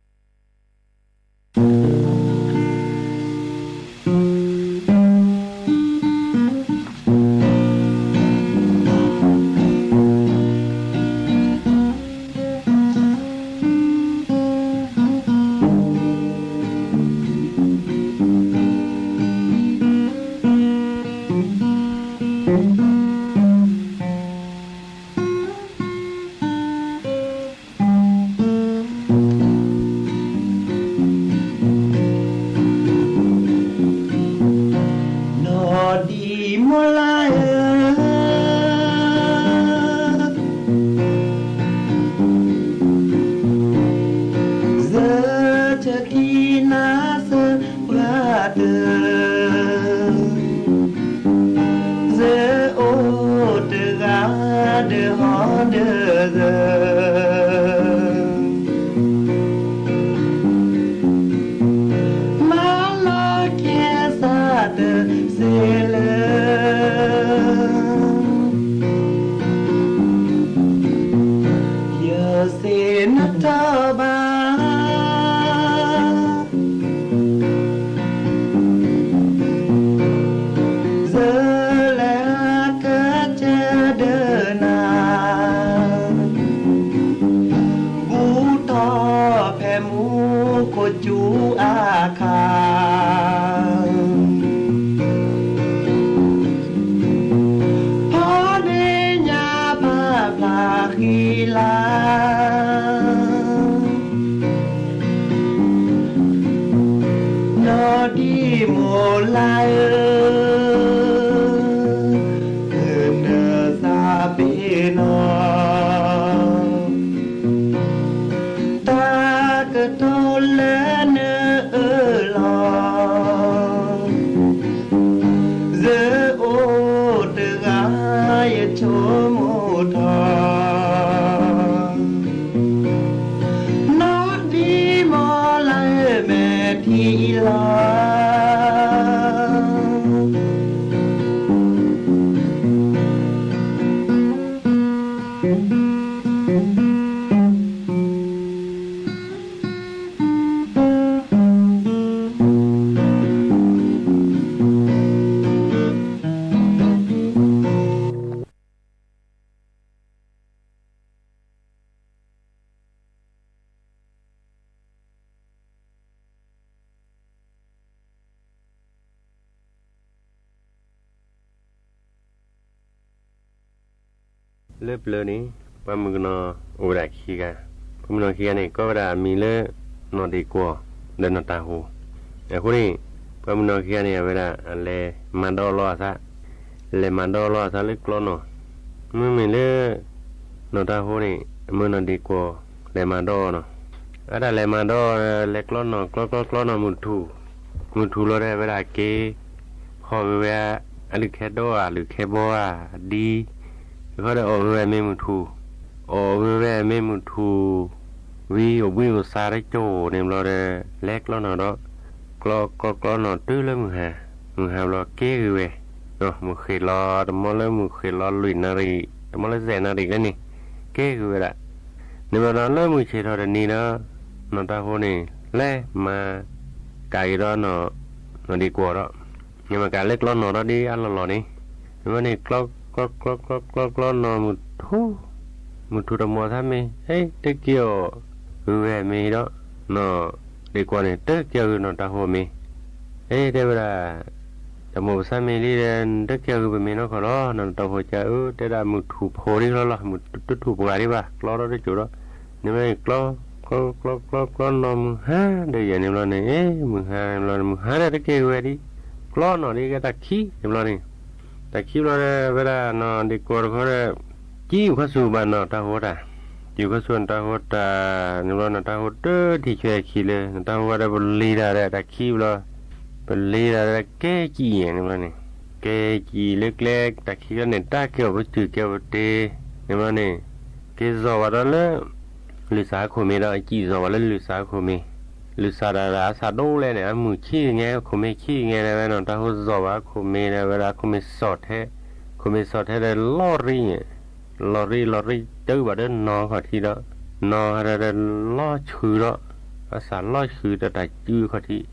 ၢ်ဒံၣ်မိၢ်လါဧၢ, စၢထၢၣ်ခံနၤစၢၤပှၤတၢၢ်, စၢအိၣ်တဂၤဒၢဟီၣ်ဒၢးစၢၤ, မၤလီၤကဲစးတစဲးလၢ ယစ့နထီၣ်ဘၣ်, စၢလဲၤဟးကတၢၢ်ဒၢနၤ, ဘူၣ်ထီၣ်ဖဲမူခိၣ်ကၠူအါခါ ဖီန့ၢ်ညါပာ်ဖျါဃံလၤ, နီၢ်ဒံၣ်မိၢ်လါဧၢ, ကနၢၤစးပ့ၤနီၣ် တၢ်ကတိၤလၢနအၢၣ်လီၤ, စၢအိၣ်တဂၤယဆိကမိၣ်ထီၣ်, နီၢ်ဒံၣ်မိၢ်လါဧၢ မဲာ်ထံလီၤ. လၢပျၢၤန့ၣ် ပှၤမုၣ်ကနီၤအိၣ်ဝဲဒၣ်ခံဂၤ, ပှၤမုၣ်ကနီၤခံဂၤန့ၣ် ကိးဝဲဒၣ်အမံၤလၢ နီၢ်ဒ့ၣ်ကွီၢ် ဒီးနီၢ်တၤဟိၣ်. အဃိန့ၣ် ပှၤမုၣ်ကနီၤခံဂၤန့ၣ် အဝဲဒၣ်အလဲၤမၤဒီးလီၤအသး, လဲၤမၤဒီးလီၤအသးလၢကျီနီၢ်, မ့မ့ၢ်လၢ နီၢ်တၤဟိၣ်န့ၣ် အမၢနီၢ်ဒ့ၣ်ကွီၢ် လဲၤမၤဒီးနီၢ်, အဝဲဒၣ်လဲၤမၤဒီး လဲၤကျီနီၢ် ကျီကျီကျီနီၢ် မုၢ်ထူၣ်, မုၢ်ထူၣ်လီၤဒီး အဝဲဒၣ်က့ၤ ဟီၣ်ဂ့ၤဝဲ အလုၢ်ခဲဒီဧါ လုၢ်ခဲဘီဧါ ဒ် ဃီဒီးအီၣ်ဂ့ၤဝဲမ့ၢ်မုၢ်ထူၣ်, အီၣ်ဂ့ၤဝဲမ့ၢ်မုၢ်ထူၣ် ဝံၤအိၣ်ဘှံးအိၣ်သါတကၠိၢ်န့ၣ်ဘျီဒီး လဲၤကျီနီၢ်ဒီး ကျီကျီကျီနီၢ်တုၤလၢမုၢ်ဟါ, မုၢ်ဟါဘျီက့ၤဂ့ၤဝဲ, မုၢ်ဃ့ၢ်လီၤ တမီလၢမုၢ်ဃ့ၢ်လီၤလွံၢ်နၣ်ရံၣ် တမီလၢသဲၣ်နၣ်ရံၣ်လၢန့ၣ် က့ၤဂ့ၤဝဲဒၣ်, န့ၣ်ဘျီဒီးလၢမုၢ်ဆ့ၣ်ထီၣ်တနံၤဒီး နီၢ်တၤဟိၣ်န့ၣ် လဲၤမၤကၤက့ၤဒီး နီၢ်ဒ့ၣ်ကွီၢ်ဒီး မ့ၢ်မၤကၤလၢကျီနီၢ်ဒီးဒ်အလီၢ်လီၢ်န့ၣ်, မ့ၢ်န့ၣ် ကျီ ကျီ ကျီ ကျီ ကျီ ကျီနီၢ်မုၢ်ထူၣ်, မုၢ်ထူၣ်တမီၤသးမ့ၢ် ဟဲ တက့ၤအီၣ်ဂ့ၤဝဲမ့ၢ်ဒီး နီၢ်ဒ့ၣ်ကွီၢ်န့ၣ် တက့ၤအီၣ်ဂ့ၤနီၢ်တၤဟိၣ်မ့ၢ်, ဟဲ တဲဝဲဒၣ် တမီၤပသးမ့ၢ်လံဒီး တက့ၤအီၣ်ဂ့ၤပမ့ၢ်နီၢ်ခီလီၤ, နီၢ်တၤဟိၣ်ကးအၢ တဲဒၣ်မုၢ်ထူၣ်ဖိဒ်လီၤလီၤ မုၢ်တထူၣ်ပှၤဒံးဘၣ် ကျီဒီးတကၠိၢ်ဒီး, န့ၣ်ဘျီန့ၣ် ကျီ ကျီ ကျီ ကျီ ကျီနီၢ်မုၢ်ဟါဒီးယဲၢ်န့ၣ်ဘျီန့ၣ် မုၢ်ဟါဘျီ မုၢ်ဟါဒီးတက့ၤဂ့ၤဝဲဒံး, ကျီနီၢ်ဒ်ကဲတၢ်ခံန့ၣ်ဘျီန့ၣ်, တၢ်ခံဘျီဒီး ဝဲဒၣ်နီၢ်ဒ့ကိးတခီဒီး ကံၣ်ခီဆူၣ်ဘၣ်နီၢ်တၢ်ဟိတၢ်, ကံၣ်ခီဆူၣ်နီၢ်တၢ်ဟိတၢ်, န့ၣ်ဘျီနီၢ်တၢ်ဟိတထံၣ်ဆွဲခံလၢ နီၢ်တၢ်ဟိဝဲဒီးပလံၤတၢ်ဒီးတၢ်ခံဘျီ, ပလံၤတၢ်ဒီးကဲကံၣ်န့ၣ်ဘျီန့ၣ်, ကဲကံၣ်လၢကျဲတၢ်ခံဘျီန့ၣ် တၢ်ကဲအီၤပစုၢ်ကဲအီၤပတ့, န့ၣ်ဘျီန့ၣ် က့ၤစီၤဘၣ်ဒီးလၢ လုၢ်စၢ်အခိၣ်မ့ၢ်ဒီး ကံၣ်စီၤဘၣ်လၢလုၢ်စၢ်အခိၣ်မ့ၢ်, လုၢ်စၢ်တၢ်ဒီးအစၢ်ဒိၣ်လဲၣ်န့ၣ် အမုၢ်ဆံဂဲၤ အခိၣ်မ့ၢ်ဆံဂဲၤဒီး ဝဲနီၢ်တၢ်ဟိစီၤဘၣ်အခိၣ်မ့ၢ်ဒီး ဝဲဒၣ်အခိၣ်မ့ၢ်စီၤထဲ, ခိၣ်မ့ၢ်စီၤထဲဒီးလီၤရံန့ၣ်, လီၤရံလီၤရံတုၤဘၣ်ဒီးနီၢ်ခီၣ်ထံးဒီး, နီၢ်ဒီးလီၤဆှုဒီး, အစၢ်လီၤဆှုဒီးတၢ်စုခီၣ်ထံး,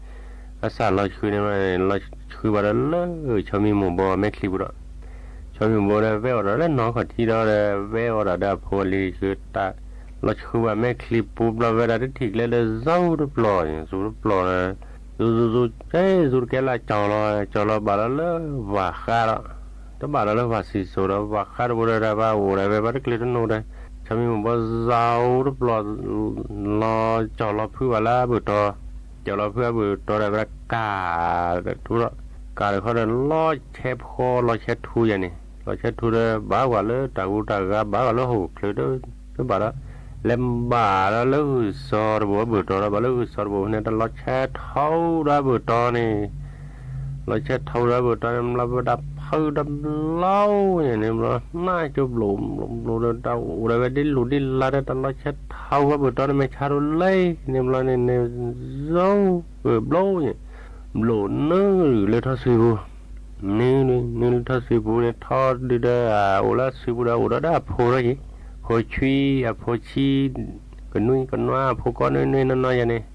အစၢ်လီၤဆှုန့ၣ် လီၤဆှုဘၣ်ဒီးလၢ ဆီမံမိၢ်ဘီမဲာ်ချံပူၤဒီး ဆီမံမိၢ်ဘီဒီး ဝဲအိၣ်ဒီးလၢနီၢ်ခီၣ်ထံးဒီး ဝဲအိၣ်ဒီးဒီးအဖိအလံၤဆှၢတၢ်, လီၤဆှုဘၣ်မဲာ်ချံပူၤဘျီဝဲဒၣ်တထံၣ်ကျဲလၢ ဇူတပျီၢ်န့ၣ်, ဇူတပျီၢ်ဒီး, ဇူ ဇူ ဇူ ကဲ ဇူတကဲလၢကၠီၤလီၤ, ကၠီၤလီၤဘၣ်လီၤလၢဝၢ်ဃါဒီး, တဘၣ်လီၤလၢဝၢ်စံၣ်စိၤဒီး ဝၢ်ဃါတဘိဒီး တၢ်ဘၣ်အိၣ်ဒီးဝဲဘၣ်တကျဲၤတနီၤဒီး, ဆီမံမိၢ်ဘီ ဇူတပျီၢ် လီၤကၠီၤလီၤဖုးဘၣ်လၢအဘုၣ်တီၤ, ကၠီၤလီၤဖုးအဘုၣ်တီၤဒီး ဝဲဒၣ်ကၢ်ထူဒီး, ကၢ်တခီဒီး လီၤဆဲးဖီလီၤဆဲးထူယၤန့ၣ်, လီၤဆဲးထူဒီး ဘၣ်ကွၢ်လၢတၢ်ဂူတၢ်ဂၤ ဘၣ်ကွၢ်လၢဟီၣ်ခိၣ်ချၢဒီး, တဘၣ်ဒီး, လဲၤဘၣ်ဒီးလၢဂုၢ်စီၤတဘိအဘုၣ်တီၤဒီး ဘၣ်လၢဂုၢ်စီၤတဘိန့ၣ် တၢ်လီၤဆဲးထူဒီးအဘုၣ်တီၤန့ၣ် လီၤဆဲးထီၣ်ဒီးအဘုၣ်တီၤန့ၣ် မျီဝဲဒၣ်ဖုဒီးဘျီန့ၣ်ဘျီ, နၢ်ကၠိဘျိၣ်ဘျိၣ်ဘျိၣ်ဒီး တၢ်အိၣ်ဒီးဝဲဒ်လိၣ်ဒ်လါဒီး တၢ်လီၤဆဲးထီၣ်အဘုၣ်တီၤန့ၣ် မဲာ်ဆါတအိၣ်လၢၤန့ၣ်ဘျီန့ၣ်န့ၣ်, ဇီၢ်ဘျိၣ်န့ၣ်, ဘျိၣ်နုာ်လၢထီၣ်စုပူၤ နုာ်လၢထီၣ်စုပူၤန့ၣ် ထီၣ်ဒုးဒီး အိၣ်လၢစုပူၤဒီး အိၣ်ဒီးဒီးအဖိထီၣ်က့ၤ, ဖိဆံ အဖိဆံ ကနွံကနွါ အဖိကီၢ်နွံနွံနီၢ်နီၢ်ယၤန့ၣ်,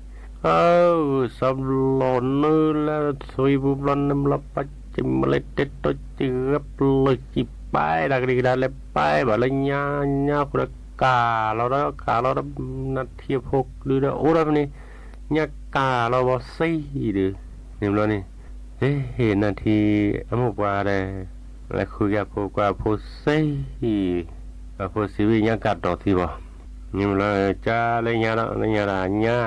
အၢ ဂုၢ်စီၤဘျီၣ်နုာ်လၢစုပူၤဘျီန့ၣ်ဘျီ ပှၤကမလဲၤတဲတီကဂဲၤပျၢၤကံၣ်ပၢ်တၢ်ကဒံကဒါလဲၤပၢ်ဘၣ်လၢညါ, ညါဃိဒီးကၢ်လီၤဒီး ကၢ်လီၤဒီး နၢ်ထံအဖိဒုးဒီးအိၣ်ဒီးဖဲန့ၣ်, ညါကၢ်လီၤဘီစံဒုး, န့ၣ်ဘျီန့ၣ်, ဟ့ၣ် နၢ်ထံအမိၢ်ပှၢ်ဒီး လဲၤဃုက့ၤအဖိကွၢ်အဖိစံ အဖိစံးဝံၣ်ညါကၢ်တီၢ်သံဘီ, န့ၣ်ဘျီ ကၢ်လၢညါဒီး လၢညါဒီးညါ,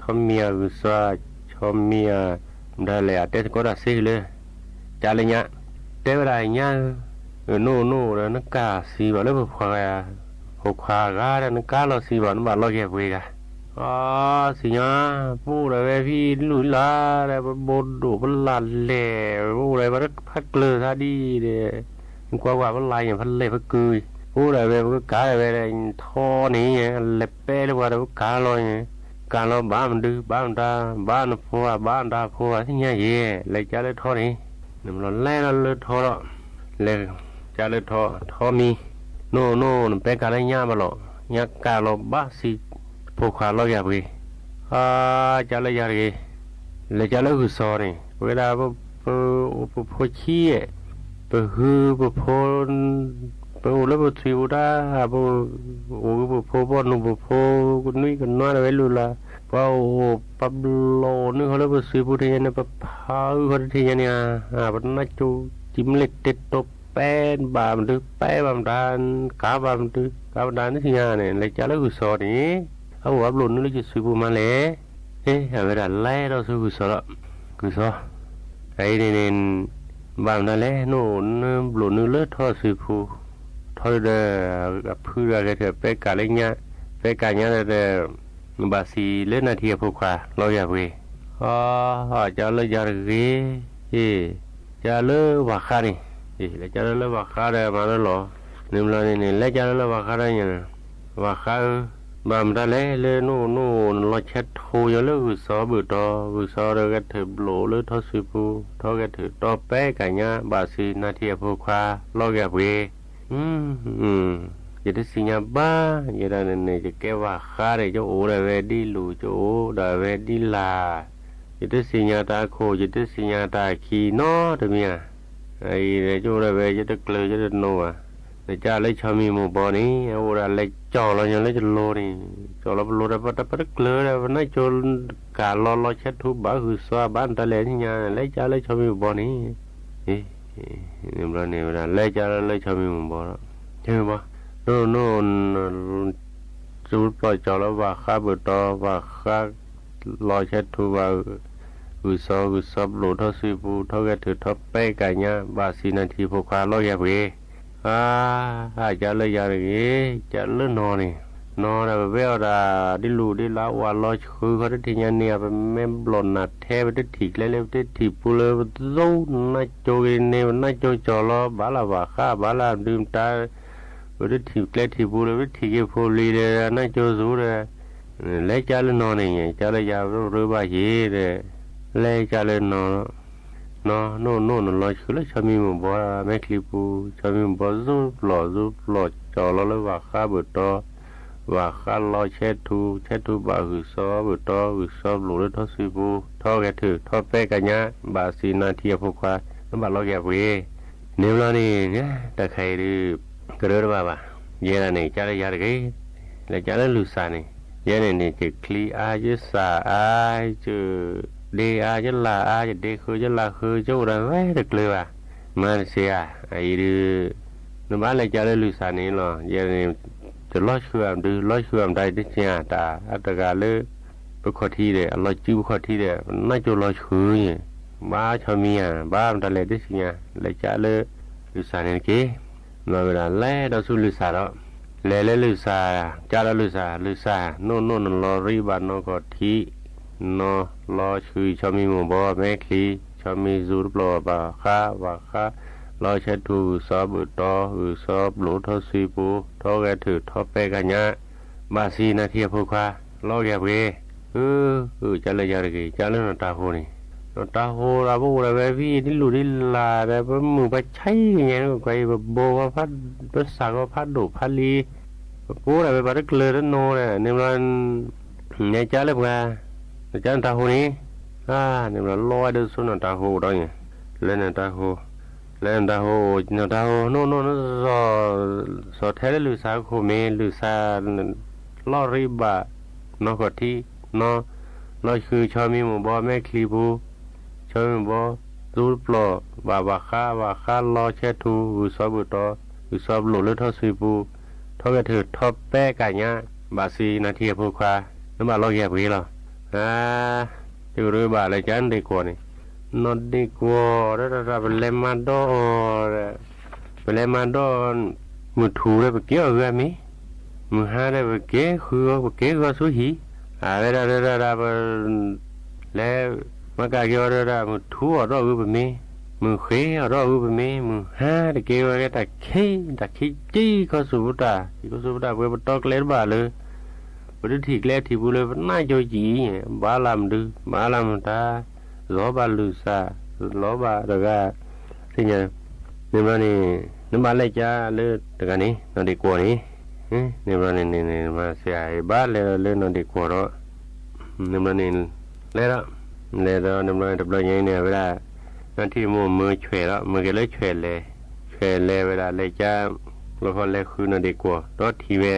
ထီၣ်မံအဂုၢ်စီၤ, ထီၣ်မံအ, မတၤလဲၣ် အတဲသကိးတၢ်စ့လၢ, ကၢ်လၢညါ, တဲဝဲဒၣ်ညါဧၢ, နအိၣ်နအိၣ်ဒီးနကၢ်စံးဘၣ်လၢပှၤ, ဖိခွါဂၤဒီး နကၢ်လီၤစံးဘၣ် နဘၣ်လီၤက့ၤအပှ့ၤဂၤ, အီ စံးညါ, ပအိၣ်ဒီးဝဲဖဲလူၢ်လၢ်ဒီး ပဘိဒိၣ်ပလၢ်လဲၣ်, ပအိၣ်ဒီးဝဲဖးကျၢၤသးဒ်ဒီး နကွၢ်ကွၢ်ပလၢ်ညါ ဖးလဲၣ်ဖးကုၢ်, ပအိၣ်ဒီးဝဲ ပကကးဒီးဝဲဒီး ထီန့ၣ် လဲၤပဲလၢပှၤဒီးပကးလီၤန့ၣ်, ကးလီၤဘၣ်မဒု ဘၣ်မတၤ ဘၣ်နဖိဧါ ဘၣ်နတၢ်ဖိဧါ သ့ၣ်ညါယဲၢ် လဲၤကၢ်လၢထီန့ၣ်, နဘျီလဲၤလီၤလၢထီဒီး လဲၤကၢ်လၢထီ, ထီမံ, နအိၣ်နအိၣ် နပဲကးလၢညါဘၣ်လီၤ, ညါကၢ်လီၤဘၣ်စံး ဖိခွါလီၤက့ၤအပှ့ၤ, အါ ကၢ်လၢယၤတဂ့ၤ, လဲၤကၢ်လၢဂုၢ်စီၤန့ၣ် ပဝဲဒၣ် ပအိၣ်ပဖိဆံး, ပဟုပဖိ, ပအိၣ်လၢပသွံပူၤတၢ်, ပအိၣ်ဂ့ၤပဖိ ပနီၢ်ပဖိ, ကနွံကနွါဒီးဝဲလူၢ်လၢ်, ပှၤအိၣ်ပဘျီၣ်နုာ်ဃီလၢပသွံပူၤတထံၣ်ညါန့ၣ် ပဖးအုၣ်ဃီတထံၣ်ညါန့ၣ်ဧါ, ပနၢ်ကၠိကံမ့ၢ်လဲၤတဲာ်တီပဲဘၣ်မဒု ပဲဘၣ်မတၤ, ကးဘၣ်မဒု ကးဘၣ်မတၤန့ၣ်သ့ၣ်ညါန့ၣ် လဲၤကၢ်လၢဂုၢ်စီၤန့ၣ်, အအိၣ်အဘျီၣ်နုာ်လၢယသွံပူၤမးလဲၣ်, အဝဲဒၣ်လဲၤဒီးဆူဂုၢ်စီၤဒီး, ဂုၢ်စီၤ အအံၤန့ၣ်န့ၣ်, ဘၣ်မနုၤလဲၣ် နအိၣ်နဘျိၣ်နုာ်လၢထီၣ်သွံပူၤ, ထီၣ်ဒီး အဖုဒီးအဂဲၤထၢၣ်ပဲကးလၢညါ, ပဲကးညါဒီး ဘၣ်စံးလၢနၢ်ထံအဖိခွါ လီၤဂာ်ပှ့ၤ, အီ ကၢ်လၢယၤတဂ့ၤ, ကၢ်လၢဝၢ်ဃါန့ၣ်, လဲၤကၢ်လၢလၢဝၢ်ဃါဒီးမၤလၢလီၤ, န့ၣ်ဘျီန့ၣ်န့ၣ် လဲၤကၢ်လၢလၢဝၢ်ဃါဒီးညါ, ဝၢ်ဃါဧၢ, ဘၣ်မတၤလဲၣ် လၢနအိၣ်နအိၣ်နလီၤဆဲးထိယၤလၢဂုၢ်စီၤဘုၣ်တီၤ, ဂုၢ်စီၤဒီးဂဲၤထၢၣ်ဘျိၣ်လၢထီၣ်သွံပူၤ, ထီၣ်ဂဲၤထၢၣ်တီပဲကးညါ ဘၣ်စံးနၢ်ထံအဖိခွါ လီၤဂာ်ပှ့ၤ ယတသ့ၣ်ညါဘၣ်, ယဲဒၣ်န့ၣ်န့ၣ် ယကဲဝၢ်ဃါဒီး ယအိၣ်ဒၣ်ဝဲဒ်လူၢ် ယအိၣ်ဒၣ်ဝဲဒ်လၢ်, ယတသ့ၣ်ညါတၢ်အခိၣ် ယတသ့ၣ်ညါတၢ်အခံနီတမံၤဧါ, အံၤယအိၣ်ဒၣ်ဝဲ ယတကျၢၤယတနိဘၣ်, နကၢ်လၢဆီမံၤမိၢ်ဘီန့ၣ် အအိၣ်ဒၣ်လဲၤကၠီၣ်လီၤညါလၢယလိၤန့ၣ်, ကၠီၣ်လီၤပလိၤဒီး ပတကျၢၤဒီး ပနၢ်ကၠိကၢ်လီၤလီၤဆဲးထူဘၣ်ဂုၢ်စီၤဘၣ်နတၢ်လဲၣ်သ့ၣ်ညါ လဲၤကၢ်လၢဆီမံၤမိၢ်ဘီန့ၣ် ဘျီန့ၣ်ဝဲဒၣ် လဲၤကၢ်လၢလၢဆီမံၤမိၢ်ဘီဒီး, ဆီမံၤဘီ, န, န, စူပျီၢ်ကၠီၣ်လၢဝၢ်ဃါဘုၣ်တီၤ ဝၢ်ဃါလီၤဆဲးထူဘၣ်, ဂုၢ်စီဂုၢ်စီပျိးထီၣ်စုပူၤ ထီၣ်ဂဲၤထုးထီၣ်ပဲာ်ကညး ဘၣ်ဆံးနၢ်ထံအဖိခွါလီၢ်က့ၤပှ့ၤ, အါ, ကၢ်လၢယၤတဂ့ၤ, ကၢ်လၢနီၢ်န့ၣ်, နီၢ်ဒီးပဝဲအီၤဒၣ် ဒ်လူၢ်ဒ်လၢအိၣ်အလီၤဆှုခီတထံၣ်ညါန့ၣ် ပမ့ၢ်ဘျီၣ်နၢ်ထဲ ပတထံၣ်ကျဲလၢ ပတထံၣ်ပူၤလၢ ပသူနၢ်ကၠိက့ၤန့ၣ် ပနၢ်ကၠိကၠီၤလီၤ ဘၣ်လၢဘၣ်ဃး ဘၣ်လၢဒုးမတၤ ပတထံၣ်ကျဲထံၣ်ပူၤလၢ ပတထံၣ်က့ၤဖိလံၤဒီး နၢ်ကၠိသူဒီး လဲၤကၢ်လၢနီၢ်န့ၣ် ကၢ်လၢယၤရူဘၣ်ယ့ၤဒီး လဲၤကၢ်လၢနီၢ် နီၢ် နအိၣ်နအိၣ်နလီၤဆှုလၢ ဆီမံၤမုၢ်ဘီမဲာ်ချံပူၤ, ဆီမံၤမုၢ်ဘီ စူပျီၢ်စူပျီၢ် ကၠီၤလီၤလၢဘၣ်ဃးဘၢၣ်တီ, ဘၣ်ဃးလီၤဆဲထူ, ဆဲထူဘၣ်ဂုၢ်စီဘၢၣ်တီ, ဂုၢ်စီပျိးလၢထီၣ်စုပူၤ, ထီၣ်ဂဲၤထုးထီၣ်ပဲာ်ကညး ဘၣ်ဆံးနၢ်ထံအဖိခွါ နဘၣ်လီၢ်က့ၤပှ့ၤ, န့ၣ်ဘျီန့ၣ် တၢ်ခါအံၤဒုး ကရၢတဘၣ်ဘၣ်, ယဲဒၣ်န့ၣ် ကၢ်လၢယၤတဂ့ၤ, လဲၤကၢ်လၢလုၢ်စၢ်န့ၣ်, ယဲန့ၣ်န့ၣ် ယချံအါ ယစၢ်အါ ယဒ့အါ ယလၢ်အါ ယဒ့ဃု ယလၢ်ဃု ယအိၣ်ဒၣ်ဝဲတကျၢၤဘၣ်, မၤတစ့ၢ်ဧါ, အအံၤဒုး နဘၣ်လဲၤကၢ်လၢလုၢ်စၢ်န့ၣ်လီၤ, ယဲန့ၣ် တလီၤဆှုအီၤမဒုး လီၤဆှုအီၤမတၤတသ့ၣ်ညါ တၢ်အတဂၤလၢ ပခီၣ်ထံးဒီး အလီၤစုပခီၣ်ထံးဒီး နၢ်ကၠိလီၤဆှုန့ၣ်, ဘၣ်ဆီမံၤဧါ ဘၣ်မတၤလဲၣ်တသ့ၣ်ညါ လဲၤကၢ်လၢ လုၢ်စၢ်န့ၣ်တက့ၢ်, မၤဝဲဒၣ်လဲၤဒီးဆူလုၢ်စၢ်ဒီး လဲၤလၢလုၢ်စၢ်, ကၢ်ဒီးလုၢ်စၢ်, လုၢ်စၢ်, နအိၣ်နအိၣ်နလီၤရံဘၣ်နီၢ်ခီၣ်ထံး, နီၢ်လီၤဆှုဆီမံၤမုၢ်ဘီမဲာ်ချံ, ဆီမံၤစူတပျီၢ်ဘၣ်ဃး, ဘၣ်ဃးလီၤဆဲထူ ဂုၢ်စီဘၢၣ်တီ, ဂုၢ်စီပျိးထီၣ်စုပူၤ, ထီၣ်ဂဲၤထုးထီၣ်ပဲာ်ကညး, ဘၣ်ဆံးနၢ်ထံအဖိခွါ လီၢ်က့ၤပှ့ၤ, အၢ, ကၢ်လၢယၤတဂ့ၤ, ကၢ်လၢနီၢ်တၤဟိန့ၣ်, နီၢ်တၤဟိဒီး ပအိၣ်ဒၣ်ဝဲဖဲဒ်လူၢ်ဒ်လၢ်ဒီး ပမုာ်ပှၤဆါအံၤညါ ကွၢ်အံၤ ပဘိပှၤ ပစၢ်ဂီၤဖးဒိၣ်ဖးလံၤ, ပကိးဒၣ်ဝဲပှၤတကျၢၤတနီၤဒီး န့ၣ်ဘျီ နကၢ်လၢပှၤ, နကၢ်နီၢ်တၤဟိန့ၣ်, အါ, န့ၣ်ဘျီလီၤဝဲဒၣ်ဆူနီၢ်တၤဟိဒီးန့ၣ်, လၢနီၢ်တၤဟိ, လၢနီၢ်တၤဟိ, နီၢ်တၤဟိ နအိၣ်နအိၣ်နစီၤ, စီၤထဲလၢလုၢ်စၢ်ခိၣ်မ့ၢ် လုၢ်စၢ် လီၤရံဘၣ်, နီၢ်ခီၣ်ထံး, နီၢ်လီၤဆှုဆီမံၤမုၢ်ဘီမဲာ်ချံပူၤ, ဆီမံၤမုၢ်ဘီ, စူတပျီၢ်ဘၣ် ဘၣ်ဃး, ဘၣ်ဃးလီၤဆဲထူ ဂုၢ်စီဘၢၣ်တီ, ဂုၢ်စီပျိးလၢထီၣ်စုပူၤ, ထီၣ်ဂဲၤထုးထီၣ်ပဲာ်ကညး, ဘၣ်ဆံးနၢ်ထံအဖိခွါ, နဘၣ်လီၢ်က့ၤပှ့ၤလီၤ, အါ, ယကရၢဘၣ်လၢကၢ်နီၢ်ဒ့ၣ်ကွီၢ်န့ၣ်, နီၢ်ဒ့ၣ်ကွီၢ် တၢ်တၢ်တၢ် ပလဲၤမၤဒီးအီၤဒီး, ပလဲၤမၤဒီး မုၢ်ထူၣ်ဒီးပကဲအီၤဂုၤအမ့ၢ်, မုၢ်ဟါဒီးပကဲဃုအီၤ ပကဲဃုအီၤဆူဟံၣ်, အဝဲဒၣ်တၢ်တၢ်တၢ် ပလဲၤမၤကၤက့ၤအီၤဒီး မုၢ်ထူၣ်အီၤဒီးဂုၤပမ့ၢ်, မုၢ်ဃ့အီၤဒီးဂုၤပမ့ၢ်, မုၢ်ဟါတကဲဝဲကဲတၢ်ခံ, တၢ်ခံကံခီဆူၣ်ပတၢ်, ခံခီဆူၣ်ပတၢ် ပဝဲပတီကျဲတဘၣ်လၢ ပတထံၣ်ကျဲထံၣ်ပူၤလၢပနၢ်ကၠိကံအံၤ, ဘၣ်လၢမဒုး ဘၣ်လၢမတၤ, လီၤဘၣ်လုၢ်စၢ်, လီၤဘၣ်တဂၤ, သ့ၣ်ညါ, န့ၣ်ဘျီန့ၣ် နဘၣ်လဲၤကၢ်လၢတဂၤန့ၣ် နီၢ်ဒ့ၣ်ကွီၢ်န့ၣ်, န့ၣ်ဘျီန့ၣ်န့ၣ် မၤစ့ၢ် ဘၣ်လဲၤဒီးလၢနီၢ်ဒ့ၣ်ကွီၢ်ဒီး န့ၣ်ဘျီန့ၣ် လဲၤဒီး, လဲၤဒီးန့ၣ်ဘျီန့ၣ် တဘျီညါအံၤန့ၣ် အဝဲဒၣ် နီၢ်ထံၣ်မိၢ်မၢဆွဲးဒီး မၢက့ၤလၢဆွဲးလဲၤ, ဆွဲးလဲၤဝဲဒၣ်လဲၤကၢ်, လီၤခီလဲၤဃုနီၢ်ဒ့ၣ်ကွီၢ် ဒီးထံၣ်ဝဲ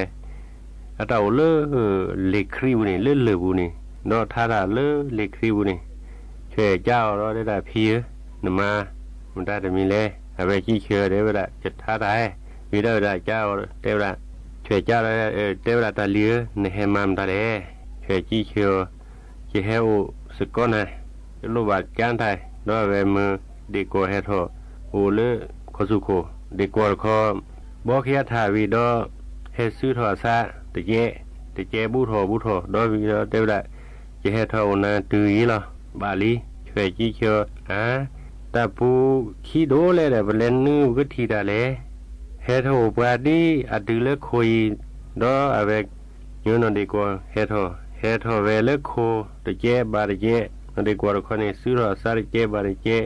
အတၢ်အိၣ်လၢ လ့ၤခရံာ်ပူၤန့ၣ် လၢလၢၢ်ပူၤန့ၣ် ဒီးထါတၢ်လၢလ့ၤခရံာ်ပူၤန့ၣ်, ဆွဲးကၢ်အီၤဒီးတဲဒၣ်ဖံဧၢ, နမၤ မတၤတမံၤလဲၣ်, အဝဲကံၣ်ဆၢတဲဝဲဒၣ် ယထါတၢ်ဧၢ, ဝံၤဒီးဝဲဒၣ်ကၢ်အီၤတဲဝဲဒၣ်, ဆွဲးကၢ်ဒီး တဲဝဲဒၣ်တၢ်လံၤဧၢ, နဟဲမၤမတၤလဲၣ်, ဆွဲးကံၣ်ဆၢအီၤ, ယဟဲအိၣ်စ့ၢ်ကီးနၤ, ယလိၣ်ဘၣ်ကၢ်နတၢ်, ဒီးအဝဲမၢဒ့ၣ်ကွီၢ်ဟဲထီၣ် အိၣ်လၢခီၣ်ဆူၣ်ခိၣ်, ဒ့ၣ်ကွီၢ်တခီ ဘီခံဂၤထၢၣ်ဝံၤဒီး ဟဲစုထီၣ်အသးတကဲ, တကဲဘူၣ်ထီၣ်ဘူၣ်ထီၣ် ဒီးဝံၤဒီးတဲဝဲဒၣ်, ယဟဲထီၣ်အိၣ်နၤတုၤအံၤလီၤ, ဘၣ်လံ, ဆွဲးကံၣ်ဆၢအီၤ, အါ, တၢ်ပူၤခံဒိၣ်လဲၣ်ဒီး ပလဲၤနုာ်ပကထံၣ်တၢ်လဲၣ်, ဟဲထီၣ်အိၣ်ပှၤဒ်အတုၤလၢခိၣ်အံၤ, ဒီးအဝဲ ညီနီၢ်ဒ့ၣ်ကွီၢ်ဟဲထီၣ်, ဟဲထီၣ်ဝဲလၢခိၣ်တကဲဘၣ်တကဲ, နီၢ်ဒ့ၣ်ကွီၢ်တခီန့ၣ် စုထီၣ်အသးတကဲဘၣ်တကဲ,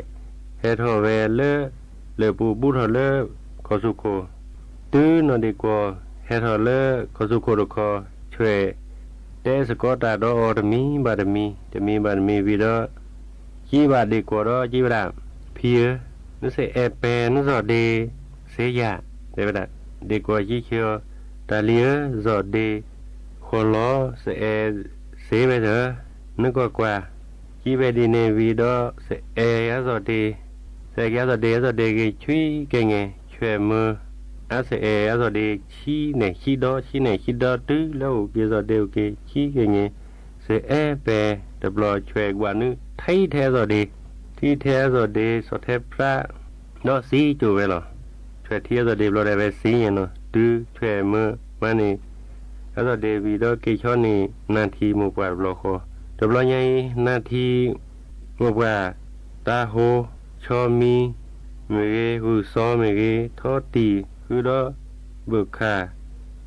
ဟဲထီၣ်ဝဲလၢ လၢၢ်ပူၤဘူၣ်ထီၣ်လၢခီၣ်ဆူၣ်ခိၣ်, တုၤနီၢ်ဒ့ၣ်ကွီၢ်ဟဲထီၣ်လၢခီၣ်ဆူၣ်ခိၣ်တခီ, ဆွဲးတဲစ့ၢ်ကီးတၢ်ဒီးအီၤတမံၤဘၣ်တမံၤ, တမံၤဘၣ်တမံၤဝံၤဒီး ကံၣ်ဘၣ်ဒ့ၣ်ကွီၢ်ဒီးကံၣ်ဝဲဒၣ်, ဖံဧၢ, နစဲးအဲၣ်ပဲၤနစီၣ်ဒ့ စ့ယၤ, တဲဝဲဒၣ်, ဒ့ၣ်ကွီၢ်ကံၣ်ဆၢအီၤ, တၢ်လံၤဧၢ, စီၣ်ဒ့ ဃီလီၤ, စဲးအဲၣ်စ့ဝဲဒီး, နကွၢ်ကွၢ်, ကံၣ်ဝဲဒ်န့ၣ်ဝံၤဒီး စဲးအဲၣ်ယၤစီၣ်ဒ့, စဲးအဲၣ်ယၤစီၣ်ဒ့ဂ့ၤဆွံကဲၣ်ငဲၤ, ဆွဲးမၢ အစဲးအဲၣ်ယၤစီၣ်ဒ့ဆံးနဲၣ်ဆံးဒီ ဆံးနဲၣ်ဆံးဒီတုၤလၢအိၣ်က့ၤစီၣ်ဒ့အိၣ်က့ၤဆံးကဲၣ်ငဲၤ, စဲးအဲၣ်ပဲၤတဘျီ ဆွဲးကွၢ်နုာ်ထါ ထံထဲအစီၣ်ဒ့, ထံထဲအစီၣ်ဒ့ စီၤထဲဖြၣ်, ဒီးစံကၠိၤဝဲလီၤ. ဆွဲးထံအစီၣ်ဒ့ဘျီဒီး ဝဲစံယဲၢ်နီၤ, တုၤဆွဲးမုၢ်မးန့ၣ် အစီၣ်ဒ့ဝံၤဒီး က့ၤဆီန့ၣ် နါထံမိၢ်ပှၢ်တဘျီဃီ, တဘျီညါအံၤ နါထံမိၢ်ပှၢ် တၢ်ဟိ ဆီမံ မ့ၢ်ဂ့ၤ ဂုၢ်စီမ့ၢ်ဂ့ၤ ထီၣ်တံၢ်ဃုာ်ဒီး ဘုၣ်ခၣ်,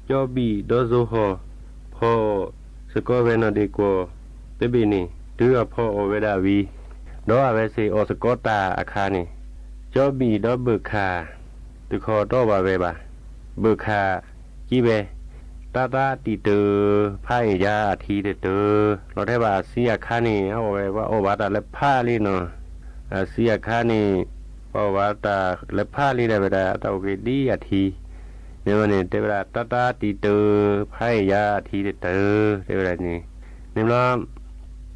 ကၠီဘံၣ်ဒီးစိဟီၣ် ဖီအီၣ်စကီးဝဲနီၢ်ဒ့ၣ်ကွီၢ်တဘ့ၣ်န့ၣ် တုၤအဖီအီၣ်ဝဲဒၣ်ဝံၤ, ဒီးအဝဲစ့ၢ်အီၣ်စကီးတၢ်အခါန့ၣ်, ကၠီဘံၣ်ဒီးဘုၣ်ခၣ် တခီတီၢ်ဘၣ်ဝဲဘၣ်. ဘုၣ်ခၣ်ကံဝဲ, တၢ်တၢ်တံာ်တၢ် ဖးအ့ၣ်ယါအထံတတၢၢ်, လီၤထဲဘၣ်အစံအခါန့ၣ် အအီၣ်ဝဲ ပှၤအီၣ်ဘၣ်တၢ်လၢဖးလံနီၤ. အစံအခါန့ၣ် ပှၤအီၣ်ဘၣ်တၢ်လၢဖးလံဒီးဝဲဒၣ် တၢ်အိၣ်က့ၤဒ်အထံ, န့ၣ်ဘျီန့ၣ် တဲဝဲဒၣ် တၢ်တၢ်တံာ်တၢ် ဖးအ့ၣ်ယါအထံတတၢၢ် တဲဝဲဒၣ်န့ၣ်, န့ၣ်ဘျီ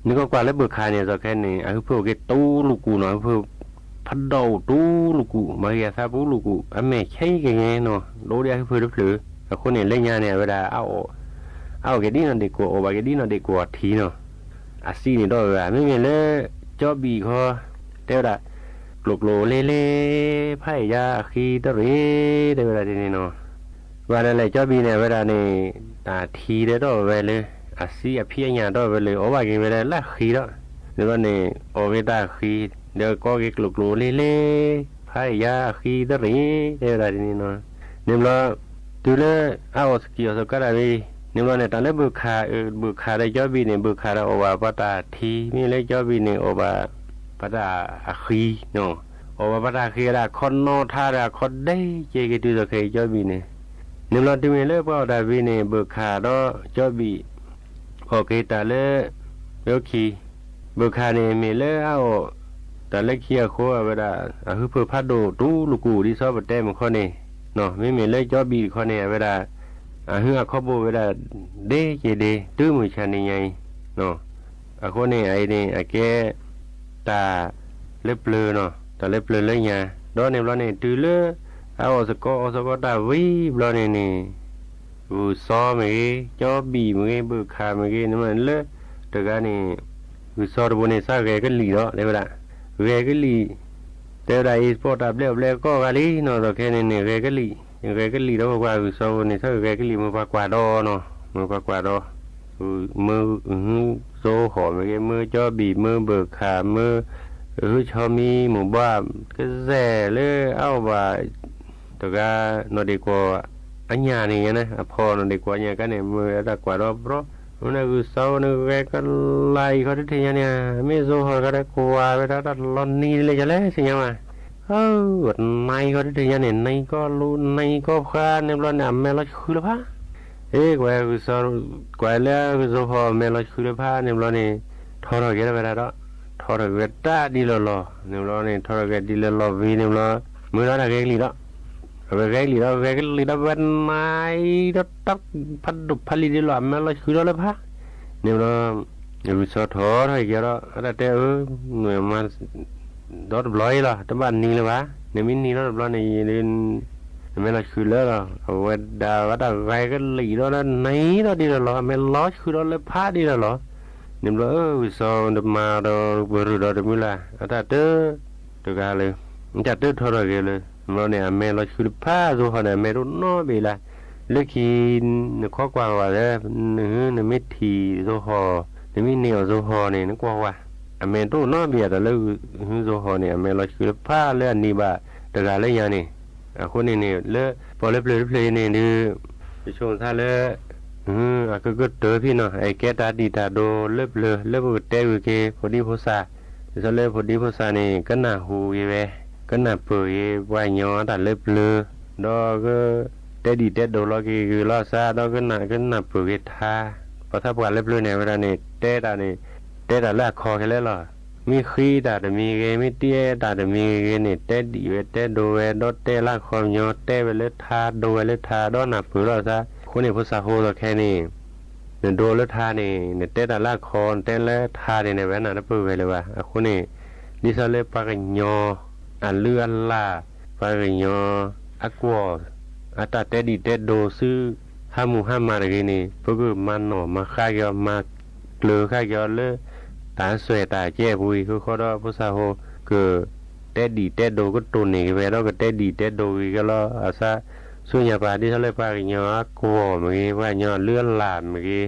နကွၢ်ကွၢ်လၢဘုၣ်ခၣ်န့ၣ် အစီၤခဲန့ၣ် အဟၢဖၢအိၣ်က့ၤတူလူၢ်ကူၣ်နီၤ, အဟၢဖၢ ဖးဒိၣ်တူလူၢ်ကူၣ်, မၤဂ့ၤအသးပူလူၢ်ကူၣ်, အမဲာ်ဆဲးက့ၤကဲနီၤ, ဒိၣ်ဒ်အဟၢဖၢတဖျၢၣ်, အဃိန့ၣ် လၢညါန့ၣ် အဝဲဒၣ် အအီၣ်က့ၤဒ်နီၢ်ဒ့ၣ်ကွီၢ် အီၣ်ဘၣ်က့ၤဒ်နီၢ်ဒ့ၣ်ကွီၢ်အထံနီၤ, အစံန့ၣ်ဒီးဝဲဘၣ်, မ့မ့ၢ်လၢ ကၠီဘံၣ်ခီ တဲဝဲဒၣ် ကျိၤကျိၤလ့လ့ ဖးအ့ၣ်ယါအဃံတရံး တဲဝဲဒၣ်ဒ်န့ၣ်နီၤ. ဘၣ်ဒ်လဲၣ် ကၠီဘံၣ်န့ၣ် အဝဲဒၣ်န့ၣ် အထံတဲတီၢ်ဝဲလၢ အစံအဖံးအညၣ်တီၢ်ဝဲလၢ အီၣ်ဘၣ်က့ၤဝဲဒၣ်လၢအဃံဒီး, န့ၣ်ဘျီန့ၣ် အီၣ်က့ၤတၢ်အဃံ, ဒီးကီက့ၤကျိၤကျိၤလ့လ့ ဖးအ့ၣ်ယါအဃံတရံး တဲဝဲဒၣ်ဒ်န့ၣ်နီၤ. န့ၣ်ဘျီ တုၤလၢအအီၣ်စကံးအီၣ်စကါတၢ်ဝံၤ န့ၣ်ဘျီန့ၣ် တၢ်လၢဘုၣ်ခၣ်, ဘုၣ်ခၣ်ဒီးကၠီဘံၣ်န့ၣ် ဘုၣ်ခၣ်ဒီးအီၣ်ဘၣ်ပှၤတၢ်ထံ, မ့ၢ်လၢကၠီဘံၣ်န့ၣ် အီၣ်ဘၣ်ပှၤတၢ်အဃံ, အီၣ်ဘၣ်ပှၤတၢ်ဃံဝဲဒၣ် အခီနီၣ်ထါဒီးအခီဒဲကဲက့ၤတုၤစီၤခဲကၠီဘံၣ်န့ၣ်, န့ၣ်ဘျီတုၤမ့ၢ်လၢပှၤအီၣ်တၢ်ဝံၤန့ၣ် ဘုၣ်ခၣ်ဒီးကၠီဘံၣ် အီၣ်က့ၤတၢ်လၢ လၢခံ ဘုၣ်ခၣ်န့ၣ် မ့ၢ်လၢအအီၣ်တၢ်လၢခံအဃိ အဝဲဒၣ် အဟၢဖၢဖးဒိၣ်တူလူၢ်ကူၣ် ဒ်သိးပတဲမုၢ်ခီန့ၣ်, မ့မ့ၢ်လၢကၠီဘံၣ်တခီန့ၣ် အဝဲဒၣ် အဟၢအခီဘိဝဲဒၣ် ဒဲက့ၤဒဲ တုၤမုၢ်ဆါနံၤညါအံၤ, အဃိန့ၣ် အအံၤန့ၣ် အကဲ တၢ်လၢပျၢၤနီၤ, တၢ်လၢပျၢၤလၢညါ, ဒီးန့ၣ်ဘျီန့ၣ် တုၤလၢ အအီၣ်စကီအီၣ်စကီတၢ်ဝံၤဘျီန့ၣ်န့ၣ် ဂုၢ်စီမ့ၢ်ဂ့ၤ, ကၠီဘံၣ်မ့ၢ်ဂ့ၤ, ဘုၣ်ခၣ်မ့ၢ်ဂ့ၤ, န့ၣ်မ့ၢ်လၢ တဂၤန့ၣ် ဂုၢ်စီတဘိန့ၣ် စးဂဲၤကလံၣ်ဒီး တဲဝဲဒၣ်, ဂဲၤကလံၣ်, တဲဝဲဒၣ်အံၤ ပီၣ်တၢ်ဘျဲၣ်အီၣ်ဘျဲၣ်ကီၢ်ဂၤလံနီၤ, ဒီးခဲန့ၣ်န့ၣ် ဂဲၤကလံၣ်, ဂဲၤကလံၣ်ဒီး ပကွၢ်ဂုၢ်စီဖိန့ၣ် စးဂဲၤကလံၣ် မ့ၢ်ပှၤကွၢ်ဒီးနီၤ, မ့ၢ်ပှၤကွၢ်ဒီး မၢ ဟၢ စိဟီၣ်မ့ၢ်ဂ့ၤ, မၢကၠီဘံၣ်, မၢဘုၣ်ခၣ်, မၢ ဟၢ ဆီမံ, မိၢ်ဘှါ, ကစဲာ်လၢအအိၣ်ဘၣ် တဂၤ နီၢ်ဒ့ၣ်ကွီၢ်အညၣ်န့ၣ်ယါန့ၣ်, အဖီနီၢ်ဒ့ၣ်ကွီၢ်အညၣ်ကါန့ၣ် မၢဝဲတၢ်ကွၢ်ဒီးပြီ, မ့ၢ်န့ၣ်ဂုၢ်စီဖိန့ၣ် ဂဲၤကလံၣ်အံၤခီတထံၣ်ညါန့ၣ်, မ့ၢ်စိဟီၣ်တဂၤဒီး ကွၢ်ဝဲဒၣ်တၢ်လီၤနံၤလၢယလဲၣ် သ့ၣ်ညါဘၣ်, အၢ နံၤခီတထံၣ်ညါန့ၣ် နံၤကီၢ်လူၤ နံၤကီၢ်ဖှါန့ၣ်ဘျီန့ၣ် အမဲာ်လီၤဆှုလၢဖး အ့ ကွၢ်ဂုၢ်စီ ကွၢ်လၢဂုၢ်စီဟီၣ်မဲာ်လီၤဆှုလၢဖးန့ၣ်ဘျီန့ၣ် ထီထီၣ်က့ၤထီၣ်ဝဲဒၣ်ဒီး ထီထီၣ်က့ၤဝဲတၢ်ဒ်လီၤလီၤန့ၣ်ဘျီန့ၣ် ထီထီၣ်က့ၤဒ်လီၤလီၤဝံၤန့ၣ်ဘျီ မၢလီၤတၢ်ဂဲၤကလံၣ်ဒီး အဝဲဂဲၤကလံၣ်ဒီး ဂဲၤကလံၣ်ဒီးဝဲနံၤဒီးတၢ်ဖးဒိၣ်ဖးလံၤဒ်လီၤ အမဲာ်လီၤဆှုဒီးလၢဖး န့ၣ်ဘျီ ဂုၢ်စီထီထီၣ်က့ၤဒီး အတၢ်တဲအၢ မၤ ဒီတဘျီအံၤလီၤ တဘၣ်နံၤလၢၤဘၣ် နမ့ၢ်နံၤဒီတဘျီန့ၣ် နမဲာ်လီၤဆှုလၢလီၤ အဝဲဒၣ်ဝဲတၢ်ဂဲၤကလံၣ်ဒီးနံၤဒီးဒ်လီၤလီၤ အမဲာ်လီၤဆှုဒီးလၢဖးဒ်လီၤလီၤ န့ၣ်ဘျီအၢ ဂုၢ်စီတမၤဒီးပရူၢ်ဒီးတမုၢ်လၢ် အတၢ်တၢ တဂၤလၢ တၢ်တၢထီထီၣ်ဂဲၤလၢ ဘျီန့ၣ် အမဲာ်လီၤဆှုလၢဖးစိဟီၣ်န့ၣ် အမဲာ်တအိၣ်နီတဘ့ၣ်လၢ လၢခံ နခီကွၢ်ဝဲလၢ နမ့ၢ်ထံၣ်စိဟီၣ် နမ့ၢ်န့ၢ်အီၤစိဟီၣ်န့ၣ် နကွၢ်ဝဲ အမဲာ်တအိၣ်နီတဘ့ၣ်အတၢ်လၢ စိဟီၣ်န့ၣ် အမဲာ်လီၤဆှုလၢဖးလၢအန့ၢ်ဘၣ်တဂၤလၢညါန့ၣ် အဃိန့ၣ်န့ၣ် လၢပှၤလၢပျၢၤတဖျၢၣ်အံၤန့ၣ်ဒုး ယဆိကမိၣ်သးလၢ အကကတၢၢ်ဖဲနီၤ အကဲတၢ်ဒံၣ်တၢ်ဒိလၢပျၢၤ လၢပကတဲဂုာ်က့ၤ ဖိဒံဖိသၣ် ဒ်သိးလၢဖိဒံဖိသၣ်န့ၣ် ကနၢ်ဟူက့ၤဝဲ ကနၢ်ပၢၢ်က့ၤပှၤကညီအတၢ်လၢပျၢၤ ဒီးကတဲဒံၣ်တဲဒိးလီၤက့ၤဂ့ၤလီၤစၢ် ဒီးကနၢ်ပၢၢ်က့ၤထါ ပှၤသးပှၢ်လၢပျၢၤန့ၣ် အဝဲဒၣ်န့ၣ် တဲတၢ်န့ၣ် တဲတၢ်လၢအခီခဲလၢာ်လီၤ. မ့ၢ်ဃ့တၢ်တမံၤဂ့ၤ မ့ၢ်တ့တၢ်တမံၤဂ့ၤန့ၣ် တဲဒံၣ်ဝဲတဲဒိးဝဲ ဒီးတဲလၢအခီပညီ တဲဝဲလၢထါ ဒိးဝဲလၢထါ ဒီးနၢ်ပၢၢ်လီၤစၢ် အဃိန့ၣ် ဖိသၣ်ဖိသ့ၣ်ခဲန့ၣ် နဒိးလၢထါန့ၣ် နတဲတၢ်လၢအခီ နတဲလၢထါန့ၣ် နဝဲနၢ်တပၢၢ်ဝဲလၢၤဘၣ်. အဃိန့ၣ် ဒ်သိးလၢပှၤကညီ အလုၢ်အလၢ် ပှၤကညီ အကွီၢ် အတၢ်တဲဒံၣ်တဲဒိးဆူ ဟးမူဟးမၤတဂ့ၤန့ၣ် ပကမၤနီၣ်မၤဃါက့ၤအီၤ မၤကျၢၤဃါက့ၤအီၤလၢ တၢ်စွဲတၢ်ကဲပူၤအံၤ ဃုဃီဒီးဖိသၣ်ဖိ ကတဲဒံၣ်တဲဒိၣ်ကတိၢ်န့ၢ်က့ၤဝဲဒီး ကတဲဒံၣ်တဲဒိၣ်ဂ့ၤကလီၤ အသး ဆူညါပာ်ဒ်သိးလၢပှၤကညီအ ကဝီၤ မ့ၢ်ဂ့ၤ, ပှၤကညီအလုၢ်အလၢ်မ့ၢ်ဂ့ၤ,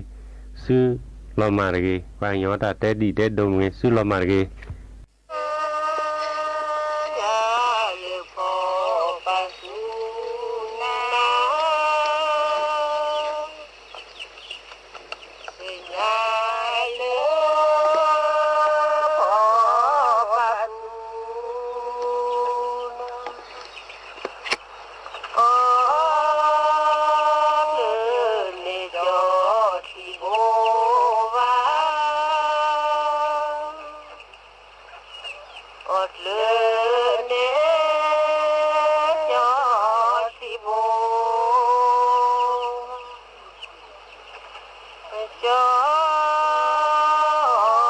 သုလီၤမၢ်တဂ့ၤ, ပှၤကညီတၢ်တဲဒံၣ်တဲဒိၣ်မ့ၢ်ဂ့ၤ သုလီၤမၢ်တဂ့ၤ. အီၣ်ကျၢၤန့ၣ် ကၠီထံဘိ, ကၠီမ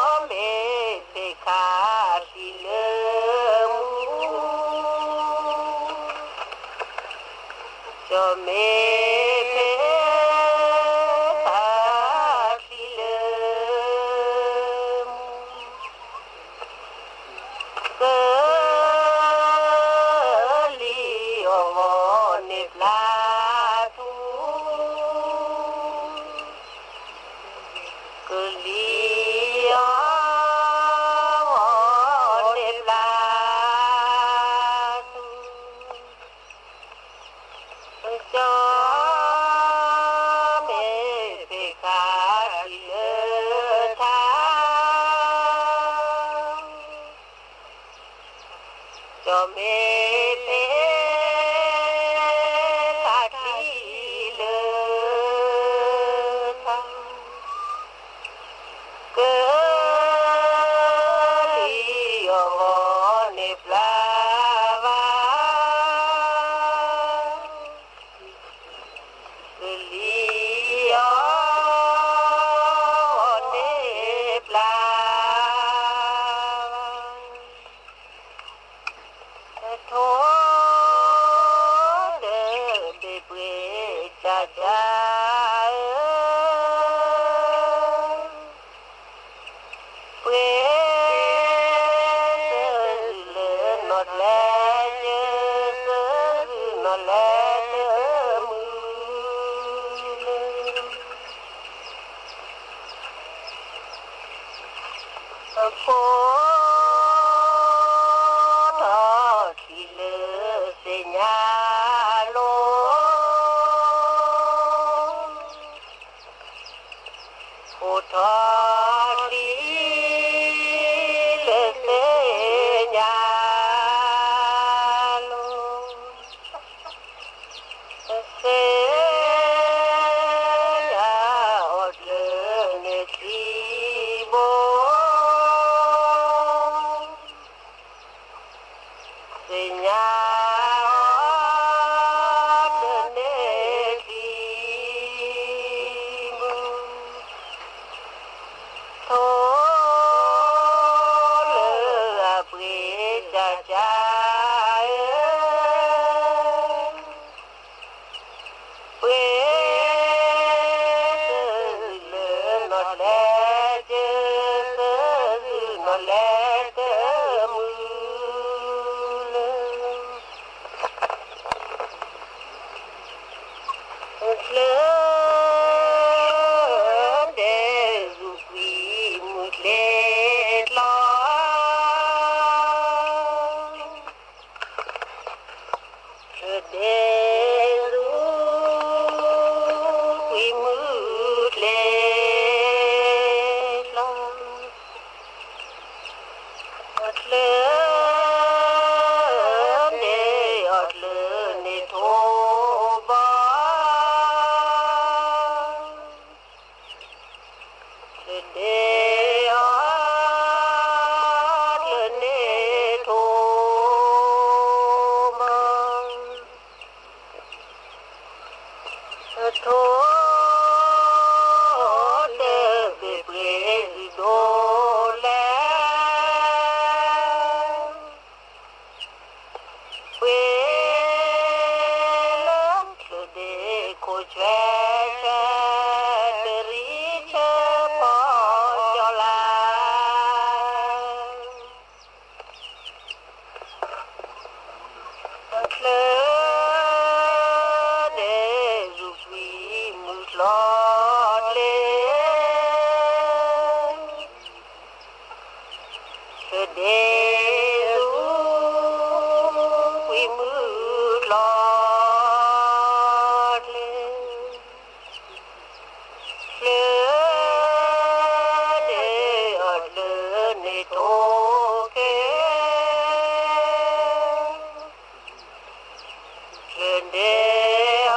့ၢ်ဖဲခါထံလၢမူ, ကၠီမ့ၢ်ဖဲခါထံလၢမူ ကလံၤအီၣ်ဂီၤန့ၢ်ပျၢ်ထူ, ကလံၤအီၣ်ဂီၤန့ၢ်ပျၢ်ထူ ကၠီမ့ၢ်ဖဲခါထံလၢထါ, ကၠီမ့ၢ်ဖဲခါထံလၢထါ, ကလံၤအီၣ်ဂီၤန့ၢ်ပျၢ်ဘၣ် ကလံၤအီၣ်ဂီၤန့ၢ်ပျၢ်ဘၣ်, ထိၣ်တဘ့ၣ်ပှ့ၤကၠၢ်ကၠၢ်ဧၢ ပှ့ၤတၢ်လၢနီၢ်ကျဲကၢၢ် တၢ်လၢနီၢ်ကျဲကၢၢ်မုၢ်လၢ အဖိထီၣ်ထံလၢသ့ၣ်ညါလိၤ, ဖိထီၣ်ထံလၢသ့ၣ်ညါလိၤ, သ့ၣ်ညါအီၣ်ကျၢၤန့ၢ်ထံဘိ သ့ၣ်ညါအီၣ်ကျၢၤန့ၢ်ထံဘိ, ထိၣ်လၢအပှ့ၤကၠၢ်ကၠၢ်ဧၢ ပှ့ၤတၢ်လၢနီၢ်ကျဲကၢၢ် တၢ်လၢနီၢ်ကျဲကၢၢ်မုၢ်လၢ ချၢဒဲးဒူၣ်ကွံာ်မုၢ်ကျဲကျီ ချၢဒဲးဒူၣ်ကွံာ်မုၢ်ကျဲကျီ, ချၢဒဲးအီၣ်ကျၢၤန့ၢ်ထိၣ်ဘီ ချၢဒဲးအီၣ်ကျၢၤန့ၢ်ထိၣ်ဘီ, ထိၣ်တဘ့ၣ်ပှ့ၤဒိၣ်လဲၣ် ချၢဒဲးအိၣ် ဝံၤမုၢ်လီၤကျဲ, ချၢဒဲးအီၤတလၢန့ၣ်ထိၣ်ကဲ, ချၢဒဲးအီၤ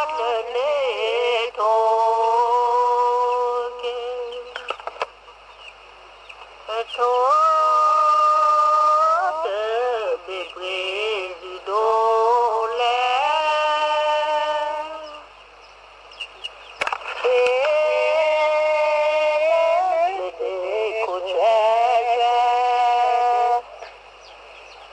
တလၢန့ၣ်ထိၣ်ကဲ. အထိၣ်တဘ့ၣ်ပှ့ၤဒုးဒိၣ်လဲၣ်, ပ့ၤလၢပဒ့ခိၣ်ဆွဲဆွဲ, ပရံ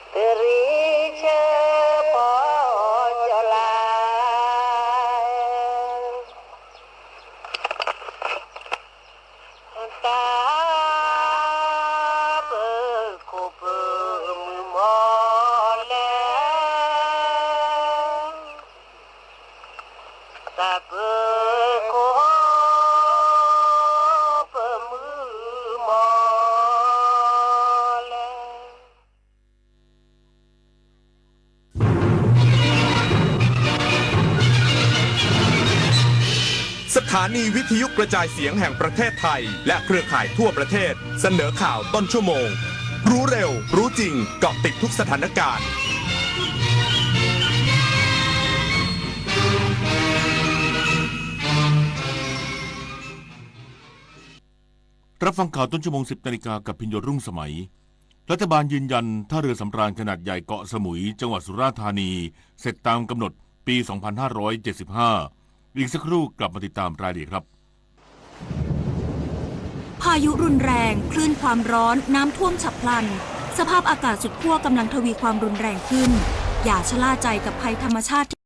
ဆၢပီၣ်ကၠီလါ တၢ်ပၢၤခိၣ်ပၢၤမုၢ်မီၢ်လဲၣ်, တၢ်ပၢၤခိၣ်ပၢၤမုၢ်မီၢ်လဲၣ်. สถานีวิทยุกระจายเสียงแห่งประเทศไทยและเครือข่ายทั่วประเทศเสนอข่าวต้นชั่วโมง รู้เร็ว รู้จริง เกาะติดทุกสถานการณ์ รับฟังข่าวต้นชั่วโมง สิบนาฬิกา กับพิญโยรุ่งสมัย รัฐบาลยืนยันท่าเรือสำราญขนาดใหญ่เกาะสมุย จังหวัดสุราษฎร์ธานี เสร็จตามกำหนดปี สองพันห้าร้อยเจ็ดสิบห้า อีกสักครู่กลับมาติดตามรายละเอียดครับ พายุรุนแรง คลื่นความร้อน น้ำท่วมฉับพลัน สภาพอากาศสุดขั้วกำลังทวีความรุนแรงขึ้น อย่าชะล่าใจกับภัยธรรมชาติที่